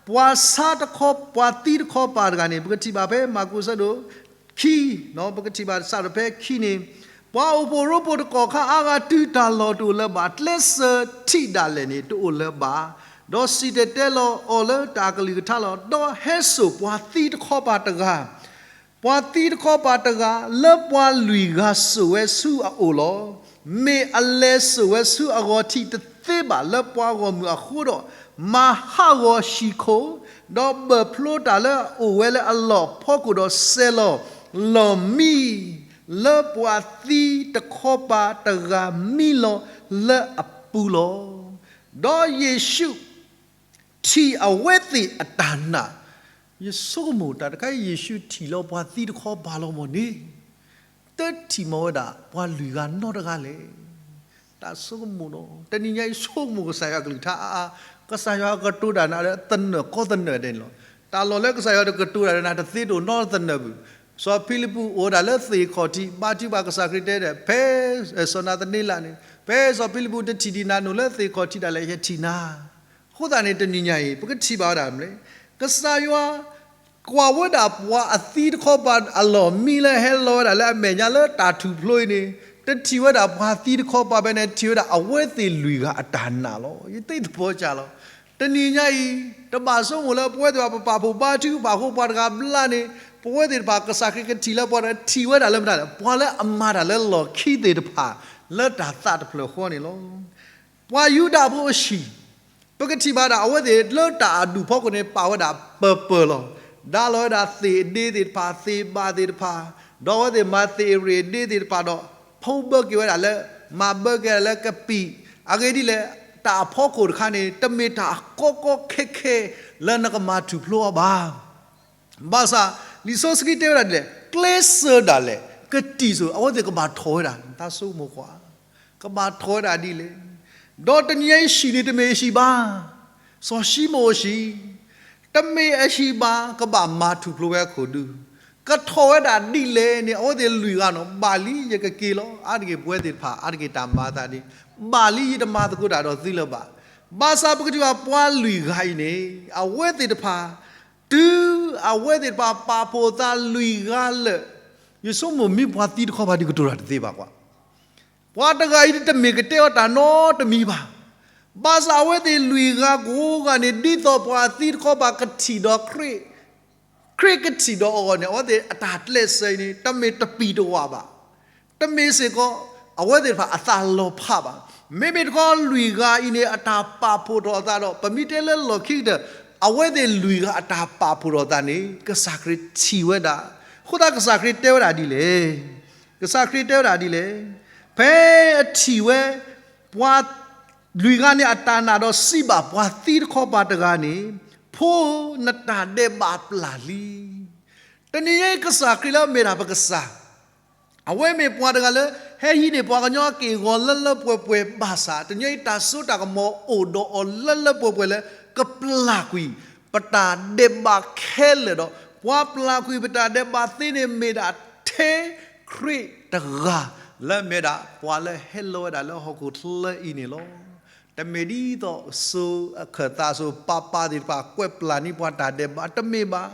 ပှၤဆါတခီ ပှၤသံတခီပၤတဂၤန့ၣ် ပကထံၣ်ဘၣ်ဖဲမၢ်ကူးဆၢဒိၣ်ခံ, ပကထံၣ်ဘၣ်စးထီၣ်ဖဲခံန့ၣ်, ပှၤအိၣ်ဖှိၣ်ရိဖှိၣ်တကီၢ်ခါအါဂၤတုၤတၢ်လီၢ်တအိၣ်လၢၤဘၣ်, ကျဲစၢၤထံၣ်ဒၣ်လဲာ်န့ၣ်တအိၣ်လၢၤဘၣ်, ဒီးစံၣ်တဲၤတဲလီၤအီၤလၢတၢ်ကလုၢ်ကထါလီၤ. ဒီးဟဲစိာ်ပှၤသံတခီပၤတဂၤ ပှၤသံတခီပၤတဂၤ လၢပှၤလွံၢ်ဂၤစိာ်ဝဲဆူအအိၣ်လီၤ. မ့ၢ်အလဲၤစိာ်ဝဲဆူအဂီၤထံးတသ့ဘၣ်လၢပှၤဂီၢ်မုၢ်အဃိဒီး, မၤဟးဂီၤဟံၣ်ခိၣ်, ဒီးဘၢၣ်ဖျိတၢ်လၢအအိၣ်ဝဲလၢအလီၢ်ဖီခိၣ်ဒီးစဲၤလီၤ, လီၢ်မံ, လၢပှၤသံတခီပၤတဂၤမံလီၤလၢအပူၤလီၤ. ဒီးယ့ၣ်ၡူး ထံၣ်အဝဲသ့ၣ်အတၢ်နာ်, ယဆိကမိၣ်တၢ်တခါ ယ့ၣ်ၡူးထံၣ်လီၤပှၤသံတခီပၤလီၤမၢ်န့ၣ်, တထံၣ်မၢ်ဝဲဒၣ် ပှၤလွံၢ်ဂၤနီတဂၤလဲၣ်. တၢ်ဆိကမိၣ်နီၤ, တနံၤညါအံၤဆိကမိၣ်ကစၢ်ယွၤကလုၢ်ကထါအါအါ, ကစၢ်ယွၤကတိၤတၢ်နၤလၢသနၢၣ်ကီသနၢၣ်ဒဲးန့ၣ်လီၤ. တၢ်လီၢ်လၢကစၢ်ယွၤတကတိၤတၢ်ဒီးနၤတသ့တအိၣ်နီတသနၢၣ်ဘၣ်. စီၤဖံလံးပူးအိၣ်ဝဲဒၣ်လၢသ့ၣ်ခီၣ်ထံး ဘါထုကဖၣ်ကစၢ်ခရံာ်တဲဒီး ဖဲစီၤနၤသန့လးန့ၣ်, ဖဲစီၤဖံလံးပူးတထံၣ်ဒံးနၤနုာ်လၢသ့ၣ်ခီၣ်ထံးဒၣ်လဲာ် ယထံၣ်နၤ အဃိသတးန့ၣ် တနံၤညါအံၤ ပကထံၣ်ဘၣ်ဝဲဒၣ်မနုၤလဲၣ်, ကစၢ်ယွၤ ကွၢ်ဝဲဒၣ်ပှၤအသံတခီပၤအလီၢ်မံလၢဟဲလီၤဝဲဒၣ်လၢအမဲာ်ညါလၢတၢ်ထူၣ်ဖျိအံၤန့ၣ်, တထံၣ်ဝဲဒၣ်ပှၤသံတခီပၤဖဲန့ၣ် ထံၣ်ဝဲဒၣ်အဝဲသ့ၣ်လွံၢ်ဂၤအတၢ်နာ်လီၤ. ယသ့ၣ်သပီၤကၢ်လီၤ. တနံၤညါအံၤ တဘၣ်ဆိကမိၣ်လၢပဝဲသ့ၣ်တဖၣ် ပပာ်ဖှိၣ်ဘါထုကဖၣ်အဃိပှၤတဂၤဘျါန့ၣ်, ပဝဲသ့ၣ်တဖၣ် ကစၢ်ခရံာ်ကထံၣ်လၢပှၤဒီး ထံၣ်ဝဲဒၣ်လၢမတၤလဲၣ်, ပှၤလၢအမၤတၢ်လၢလီၢ်ခံသ့ၣ်တဖၣ် လၢတၢ်သးတဖျၢၣ်ဃီန့ၣ်လီၤ. ပှၤယူဒၤဖိအဟံၣ်, ပကထံၣ်ဘၣ်ဒၣ်အဝဲသ့ၣ်လၢတၢ်အဒူၣ်ဖီခိၣ်န့ၣ် ပာ်ဝဲဒၣ်ပၢၤပၢၤလီၤ. ဒါလီၤဝဲဒၣ်သ့ၣ်အဒ့သ့ၣ်တဖၣ်, သ့ၣ်ဘၣ်သ့ၣ်တဖၣ်, ဒီးအဝဲသ့ၣ်မၤသ့ၣ်အရ့ၣ်အဒ့သ့ၣ်တဖၣ်ဒီး ဖီဘၢက့ၤဝဲဒၣ်လၢ, မၤဘၢက့ၤဝဲဒၣ်လၢကပံာ်, အဂ့ၢ်ဒ်လဲၣ်, တၢ်အဖီခိၣ်တခါန့ၣ် တမ့ၢ်တၢ်အကီကီခဲခဲလၢနကမၤထူၣ်ဖျိအီၤဘၣ်. ဘၣ်ဆၣ် လံာ်စီဆှံတဲဝဲဒၣ်ဒ်လဲၣ်, ကျဲစၢၤဒၣ်လဲာ် ကတံၢ်ဆိၣ် အဝဲသ့ၣ်ကဘၣ်ထီၣ်ဝဲဒၣ်, တၢ်ဆိကမိၣ်ကွၢ်, ကဘၣ်ထီၣ်ဝဲဒၣ်ဒ်လဲၣ်. ဒီးတနံၤညါအံၤဟံၣ်န့ၣ် တမ့ၢ်အဟံၣ်ဘၣ်, စီၤၡံမိၣ်အဟံၣ်, တမ့ၢ်အဟံၣ်ဘၣ် ကဘၣ်မၤထူၣ်ဖျိဝဲအခိၣ်ဒူ, ကထီၣ်ဝဲဒၣ်ဒ်လဲၣ်န့ၣ် အဝဲသ့ၣ်လွံၢ်ဂၤနီၤ, ဘၣ်လံယကက့ၤလီၤ, အါတက့ၢ်ပဝဲသ့ၣ်တဖၣ် အါတက့ၢ်တၢ်မၤအသးဒ်, ဘၣ်လံယတမၤသကိးတၢ်ဒီးသုလၢၤဘၣ်. ဘၣ်ဆၣ်ပကထံၣ်ဘၣ်ပှၤလွံၢ်ဂၤအံၤန့ၣ် အဝဲသ့ၣ်တဖၣ် တုၤအဝဲသ့ၣ်တဖၣ်ပာ်ဖှိၣ်အသးလွံၢ်ဂၤလၢာ်, ယဆိကမိၣ်မ့ၢ်ပှၤသံတခီပၤဒ်ကတိၤတၢ်တသ့ဘၣ်ကွၢ် ပှၤတဂၤအံၤတမ့ၢ်ကတဲအီၤတၢ်နီတမံၤဘၣ်. ဘၣ်ဆၣ်အဝဲသ့ၣ်လွံၢ်ဂၤကိးဂၤန့ၣ် ဒ်သိးပှၤသံတခီပၤကထံၣ်ဒီးခရံာ်, ခရံာ်ကထံၣ်ဒီးအဂီၢ်န့ၣ် အဝဲသ့ၣ်အတၢ်ကျဲးစၢးအံၤန့ၣ် တမ့ၢ်တပံၤတဝၢ်ဘၣ်. တမ့ၢ်စ့ၢ်ကီး အဝဲသ့ၣ်တဖၣ်အသးလီၤဖးဘၣ်. မ့မ့ၢ်တခီလွံၢ်ဂၤအံၤန့ၣ် အတၢ်ပာ်ဖှိၣ်ထီၣ်အသးဒီး ပမ့ၢ်တဲလၢလီၢ်ခံကတၢၢ် အဝဲသ့ၣ်လွံၢ်ဂၤအတၢ်ပာ်ဖှိၣ်ထီၣ်အသးန့ၣ် ကစၢ်ခရံာ်ထံၣ်ဝဲဒၣ်. အဃိသတးကစၢ်ခရံာ်တဲဝဲဒၣ်ဒ်လဲၣ်. ကစၢ်ခရံာ်တဲဝဲဒၣ်ဒ်လဲၣ်. ဖဲအထံၣ်ဝဲ ပှၤလွံၢ်ဂၤန့ၣ်အတၢ်နာ်ဒီးစံးဘၣ်ပှၤသံတခီပၤတဂၤန့ၣ်, ဖိဧၢ, နတၢ်ဒဲးဘးပျၢ်လံ. တနံၤညါအံၤကစၢ်ခရံာ်လၢအမ့ၢ်ဒၣ်ပကစၢ် အဝဲမ့ၢ်ပှၤတဂၤလၢ ဟဲဟံးန့ၢ်ပှၤကညီအက့ၢ်အဂီၤလၢလၢပှဲၤပှဲၤဘၣ်ဆၣ် တနံၤညါအံၤတၢ်စိတၢ်ကမီၤအိၣ်ဒီးအီၤလၢလၢပှဲၤပှဲၤ လၢကပျၢ်ကွံာ်ပတၢ်ဒဲးဘးခဲလၢာ်ဒီး ပှၤပျၢ်ကွံာ်ပတၢ်ဒဲးဘးသ့န့ၣ်မ့ၢ်ဒၣ်ထဲခရံာ်တဂၤ လၢအမ့ၢ်ဒၣ်ပှၤလၢဟဲလီၤဝဲဒၣ်လၢဟီၣ်ခိၣ်ချၢအံၤန့ၣ်လီၤ. တမ့ၢ်ဒ်သိးစိၤအခၢၣ်သးစိၤပၤပၤသ့ၣ်တဖၣ်ကွဲးပျၢ်န့ၢ်ပှၤတၢ်ဒဲးဘး တမ့ၢ်ဘၣ်.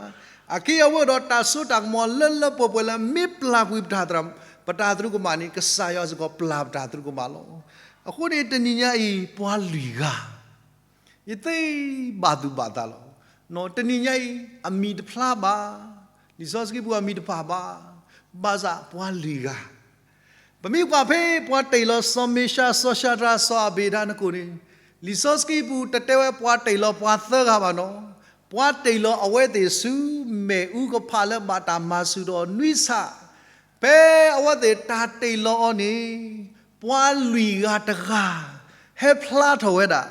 အခ့အဝဲဒီးတၢ်စိတၢ်ကမီၤလၢလၢပှဲၤပှဲၤလၢမ့ၢ်ပျၢ်ကွံာ်ပတၢ်သရူး ပတၢ်သရူးကမၣ်န့ၣ် ကစၢ်ယွၤစ့ၢ်ကီးပျၢ်ပတၢ်သရူးကမၣ်လီၤ. အဃိန့ၣ်တနံၤညါအံၤ ပှၤလွံၢ်ဂၤ ယသ့ဘၣ်သူၣ်ဘၣ်သးလီၤ. တနံၤညါအံၤ အမံၤတဖျါဘၣ်, လံာ်စီဆှံပူၤအမံၤတဖျါဘၣ်, ဘၣ်ဆၣ်ပှၤလွံၢ်ဂၤ ပမ့ၢ်ကွၢ်ဖဲပှၤတ့ၢ်လီၤစီၤမ့ၤၡး စီၤၡၤဒြး စီၤအဘ့းနကိၤန့ၣ်, လံာ်စီဆှံပူၤတတဲဝဲပှၤတ့ၢ်လီၤပှၤသၢဂၤဘၣ်နီၤ, ပှၤတ့ၢ်လီၤအဝဲသ့ၣ်ဆူမဲးအူကဖးလၢဘၣ်တၢ်မၤဆူၣ်ထီၣ်နွံဆၣ် ဖဲအဝဲသ့ၣ်တၢ်တ့ၢ်လီၤအီၤန့ၣ်, ပှၤလွံၢ်ဂၤတဂၤ ဟဲဖျါထီၣ်ဝဲဒၣ်,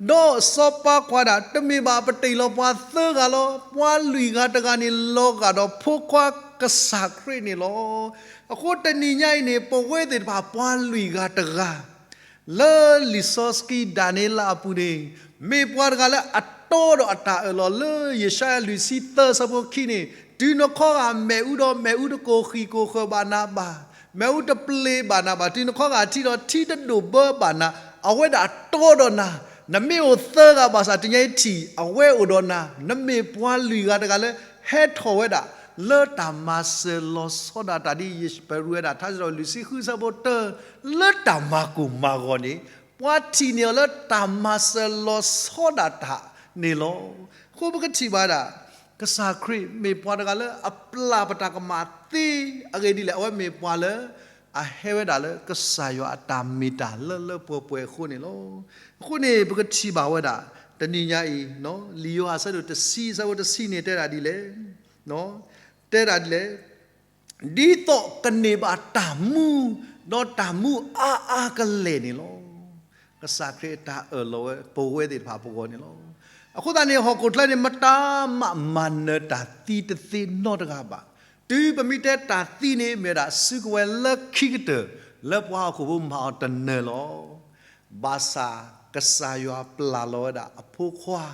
ဒီးစီၤပၤကွၢ်ဒၣ် တမ့ၢ်ဘၣ်ပတ့ၢ်လီၤပှၤသၢဂၤလီၤ, ပှၤလွံၢ်ဂၤတဂၤန့ၣ် လီၤဂာ်ဒီးဖိခွါကစၢ်ခရံာ်န့ၣ်လီၤ. အဃိတနံၤညါအံၤန့ၣ် ပဝဲသ့ၣ်တဖၣ်ပှၤလွံၢ်ဂၤတဂၤ လၢလံာ်စီဆှံဒၤနံးယ့လးအပူၤန့ၣ်, မ့ၢ်ပှၤတဂၤလၢအတီဒီးအတၢ်အၢၣ်လီၤလၢယၡါယၤလွံၢ်ဆံသၢဆၢဖိခံန့ၣ်, တုၤနခီဂာ်မဲးအူဒီးမဲးအူတကိၢ်ဃံးကိၢ်ဃၢၤဘၣ်နၤဘၣ်, မဲးအူတပျ့ၤဘၣ်နၤဘၣ်, တုၤနခီဂာ်ထံဒီးထံတဒိၣ်ဘၢဘၣ်နၤ, အဝဲဒၣ်တီဒီးနၤ, နမ့ၢ်အိၣ်သၢဂၤဘၣ်ဆၣ် တနံၤညါအံၤထံၣ် အဝဲအိၣ်ဒီးနၤ, နမ့ၢ်ပှၤလွံၢ်ဂၤတဂၤလၢ ဟဲထီၣ်ဝဲဒၣ် လၢတၢ်မၤစၢၤလီၤဆီဒၣ်တၢ်ဒ်ယပရူဝဲဒၣ် ထါစံးထီၣ်ပတြၢၤလွံၢ်ဆံဃုဆၢဖိတၢ လၢတၢ်မၤကိၢ်မၤဂီၤန့ၣ်, ပှၤထံၣ်န့ၢ်အီၤလၢတၢ်မၤစၢၤလီၤဆီဒၣ်တၢ်န့ၣ်လီၤ. အဃိပကထံၣ်ဘၣ်ဒၣ် ကစၢ်ခရံာ်မ့ၢ်ပှၤတဂၤလၢအပျၢ်ပတၢ်ကမၣ်သ့အဂ့ၢ်ဒ်လဲၣ်, အဝဲမ့ၢ်ပှၤလၢ အဟဲဝဲဒၣ်လၢကစၢ်ယွၤအတၢ်မ့ၢ်တၢ်လၢလၢပှဲၤပှဲၤအဃိန့ၣ်လီၤ. အဃိန့ၣ် ပကထံၣ်ဘၣ်ဝဲဒၣ် တနံၤညါအံၤ လံာ်ယိၤဟၣ်အဆၢဒိၣ်တဆံ အဆၢဖိတဆံန့ၣ်တဲဒၣ်ဒ်လဲၣ်, တဲဒၣ်ဒ်လဲၣ်, ဒ်သိးကန့ၢ်ဘၣ်တၢ်မူ, ဒီးတၢ်မူအါအါကလဲာ်န့ၣ်လီၤ. ကစၢ်ခရံာ်အတၢ်အၢၣ်လီၤဝဲပဝဲသ့ၣ်တဖၣ်ပဂီၢ်န့ၣ်လီၤ. အဃိသတးန့ၣ် ဟီၣ်ခိၣ်ချၢန့ၣ် မတၤမၤနၢၤတၢ်သံတသ့နီတဂၤဘၣ်. တုၤပမ့ၢ်တဲတၢ်သံန့ၣ် မ့ၢ်ဝဲဒၣ်စုကဝဲၤလၢခံကတၢၢ် လၢပှၤဟီၣ်ခိၣ်ဖိမၤအီၤတနၢၤလီၤ. ဘၣ်ဆၣ်ကစၢ်ယွၤပျၢ်လီၤဝဲဒၣ်အဖိခွါ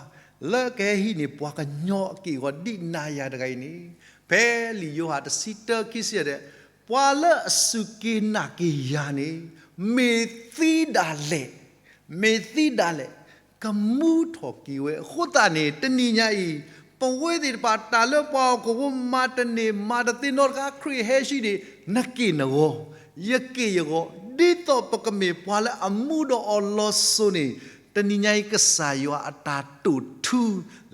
လၢကဟဲဟံးန့ၢ်ပှၤကညီအက့ၢ်အဂီၤဒ်နၤယၤတဂၤအံၤန့ၣ်, ဖဲလံာ်ယိၤဟၣ်တဆံတၢခံဆံယဲၢ်တဲ, ပှၤလၢအစူၢ်က့ၤနာ်က့ၤယၤန့ၣ် မ့ၢ်သံဒၣ်လဲာ်, မ့ၢ်သံဒၣ်လဲာ် ကမူထီၣ်က့ၤဝဲ. အဃိသတးန့ၣ် တနံၤညါအံၤ ပဝဲသ့ၣ်တဖၣ်တၢ်လၢပှၤဟီၣ်ခိၣ်ဖိမၤတန့ၢ်မၤတသ့နီတခါ ခရံာ်ဟဲဟံးန့ၢ် နက့ၢ်နဂီၤ, ယက့ၢ်ယဂီၤ, ဒ်သိးပကမ့ၢ်ပှၤလၢအမူဒီးအီၤလီၤစိၤန့ၣ်, တနံၤညါအံၤကစၢ်ယွၤအတၢ်တိာ်ထူ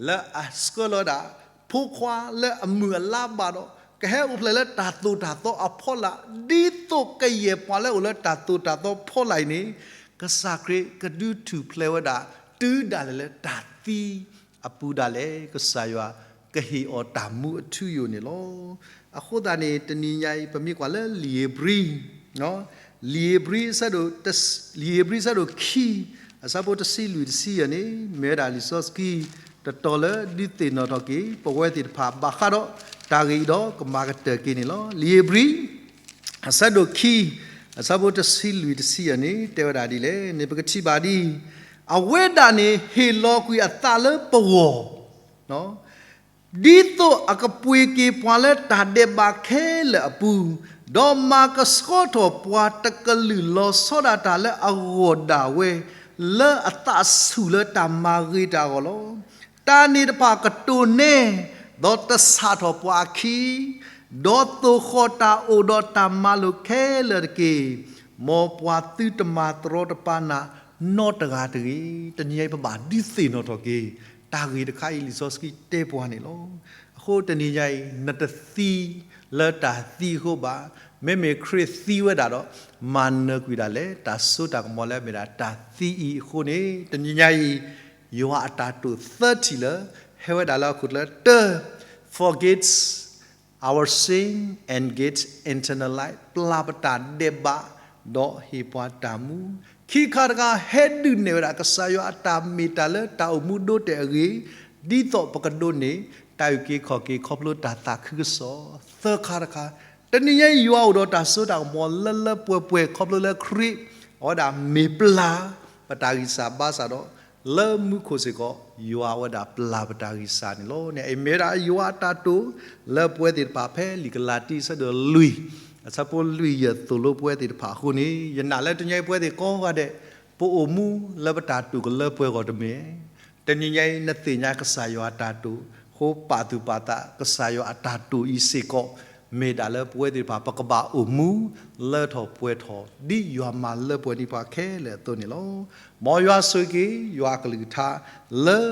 လၢအဆှၢလီၤဝဲဒၣ် ဖိခွါလၢအမုၢ်အလါဘၣ်ဒီး ကဟဲအိၣ်ဖျဲၣ်လၢတၢ်သိၣ်တၢ်သီအဖီလာ်, ဒ်သိးကယဲၢ်ပှၤလၢအိၣ်လၢတၢ်သိၣ်တၢ်သီဖီလာ်အံၤန့ၣ်, ကစၢ်ခရံာ်ကဒုးထူၣ်ဖျဲးဝဲဒၣ် တုၤဒၣ်လဲာ်လၢတၢ်သံအပူၤဒၣ်လဲာ် ကစၢ်ယွၤကဟ့ၣ်အီၤတၢ်မူအထူအယိာ်န့ၣ်လီၤ. အဃိသတးန့ၣ် တနံၤညါအံၤ ပမ့ၢ်ကွၢ်လၢလံာ်ဧ့ၤဘြံၤ လံာ်ဧ့ၤဘြံၤ လံာ်ဧ့ၤဘြံၤဆၢဒိၣ်ခံ အဆၢဖိတဆံလွံၢ်တဆံယဲၢ်န့ၣ် မ့ၢ်ဝဲဒၣ်လံာ်စီဆှံ တတီၤလၢဒုးသ့ၣ်နီၣ်ထီၣ်က့ၤ ပဝဲသ့ၣ်တဖၣ်ဘၣ်ဃးဒီးတၢ်ဂ့ၢ်အံၤဒီးကမၤကတၢၢ်က့ၤန့ၣ်လီၤ. လံာ်ဧ့ၤဘြံၤ အဆၢဒိၣ်ခံ အဆၢဖိတဆံလွံၢ်တဆံယဲၢ်န့ၣ် တဲဝဲဒၣ်ဒ်လဲၣ်န့ၣ် ပကထံၣ်ဘၣ်ဒ် အဝဲဒၣ်န့ၣ်ဟ့ၣ်လီၤကွံာ်အသးလၢပဂီၢ် ဒ်သိးအကပှ့ၤက့ၤပှၤလၢတၢ်ဒဲးဘးခဲလၢာ်အပူၤ, ဒီးမၤကဆှီထီၣ်ပှၤတကလုာ်လီၤဆီဒၣ်တၢ်လၢအဂီၢ်ဒၣ်ဝဲ, လၢအသးဆူၣ်လၢတၢ်မၤဂ့ၤတၢ်အဂီၢ်လီၤ. တၢ်န့ၣ်တဖၣ်ကတိၤနဲ, ဒီးတဆၣ်ထီၣ်ပှၤအခံ, ဒီးသိၣ်ဃီၣ်တၢ်အိၣ်ဒီးတၢ်မၤလိာ်ခဲလၢာ်တက့ၢ်. မ်ပှၤသုတမၤတရီတပါနၤနီတဂၤတဂ့ၤ. တနံၤအံၤပဘၣ်ဒုးသ့ၣ်နီၣ်ထီၣ်က့ၤ တၢ်ဂ့ၢ်တခါအံၤလံာ်စီဆှံတဲပှၤန့ၣ်လီၤ. အဃိတနံၤညါအံၤ နတသံလၢတၢ်သံအဃိဘၣ်. မ့မ့ၢ်ခရံာ်သံဝဲဒၣ်ဒီး မၤနၢၤကွံာ်ဒၣ်လဲာ် တၢ်စိတၢ်ကမီၤလၢအမ့ၢ်ဒၣ်တၢ်သံအံၤအဃိန့ၣ် တနံၤညါအံၤ ယွၤအတၢ်တိာ်သၢထံၣ်လၢ ဟဲဝဲဒၣ်လၢဟီၣ်ခိၣ်ချၢ တၢ forgives our sin and get eternal life ပျၢ်ပတၢ်ဒဲးဘး ဒီးဟ့ၣ်ပှၤတၢ်မူ, ခံခါတခါ ဟဲဒုးနဲၣ်ဝဲဒၣ်ကစၢ်ယွၤအတၢ်မ့ၢ်တၢ်လၢတၢ်အိၣ်မူဒိတဲာ်အဂ့ၢ်, ဒ်သိးပကဒိးန့ၢ် တၢ်အုၣ်က့ၤခီၣ်က့ၤခီဖျိတၢ်သးခုကစီၣ်, သၢခါတခါ, တနံၤညါအံၤယွၤအိၣ်ဒီးတၢ်စိတၢ်ကမီၤလၢလၢပှဲၤပှဲၤခီဖျိလၢခရံာ် အဝဲဒၣ်မ့ၢ်ပျၢ် ပတၢ်ဂံၢ်စၢ်ဘါစၢ်ဒီး လၢမူခိၣ်စ့ၢ်ကီး ယွၤအဝဲဒၣ်ပျၢ်ပတၢ်ဂံၢ်စၢ်န့ၣ်လီၤ. န့ၣ်အမ့ၢ်ဝဲဒၣ်ယွၤအတၢ်တိာ် လၢပဝဲသ့ၣ်တဖၣ်ဖဲလံာ်ကလၤတံ အဆၢဒိၣ်လွံၢ် အဆၢဖိလွံၢ်ယဲၢ်သိၣ်လိပဝဲသ့ၣ်တဖၣ်အဃိန့ၣ် ယနာ်လၢတနံၤညါအံၤပဝဲသ့ၣ်ကိးဂၤဒဲး ပအိၣ်မူလၢပတၢ်တိာ်ကလၢပှဲၤဂီၢ်တမ့ၢ် တနံၤညါအံၤ နသ့ၣ်ညါကစၢ်ယွၤအတၢ်တိာ် ဃိပာ်သူၣ်ပာ်သး ကစၢ်ယွၤအတၢ်တိာ်အံၤစ့ၢ်ကီး မ့ၢ်ဒၣ်လၢပဝဲသ့ၣ်တဖၣ် ပကဘၣ်အိၣ်မူ လၢထီၣ်ပှဲၤထီၣ် ဒ်ယွၤမၤလၢပှဲၤန့ၢ်ပှၤခဲလၢာ်အသိးန့ၣ်လီၤ. မ်ယွၤဆိၣ်ဂ့ၤက့ၤ ယွၤအကလုၢ်ကထါ လၢ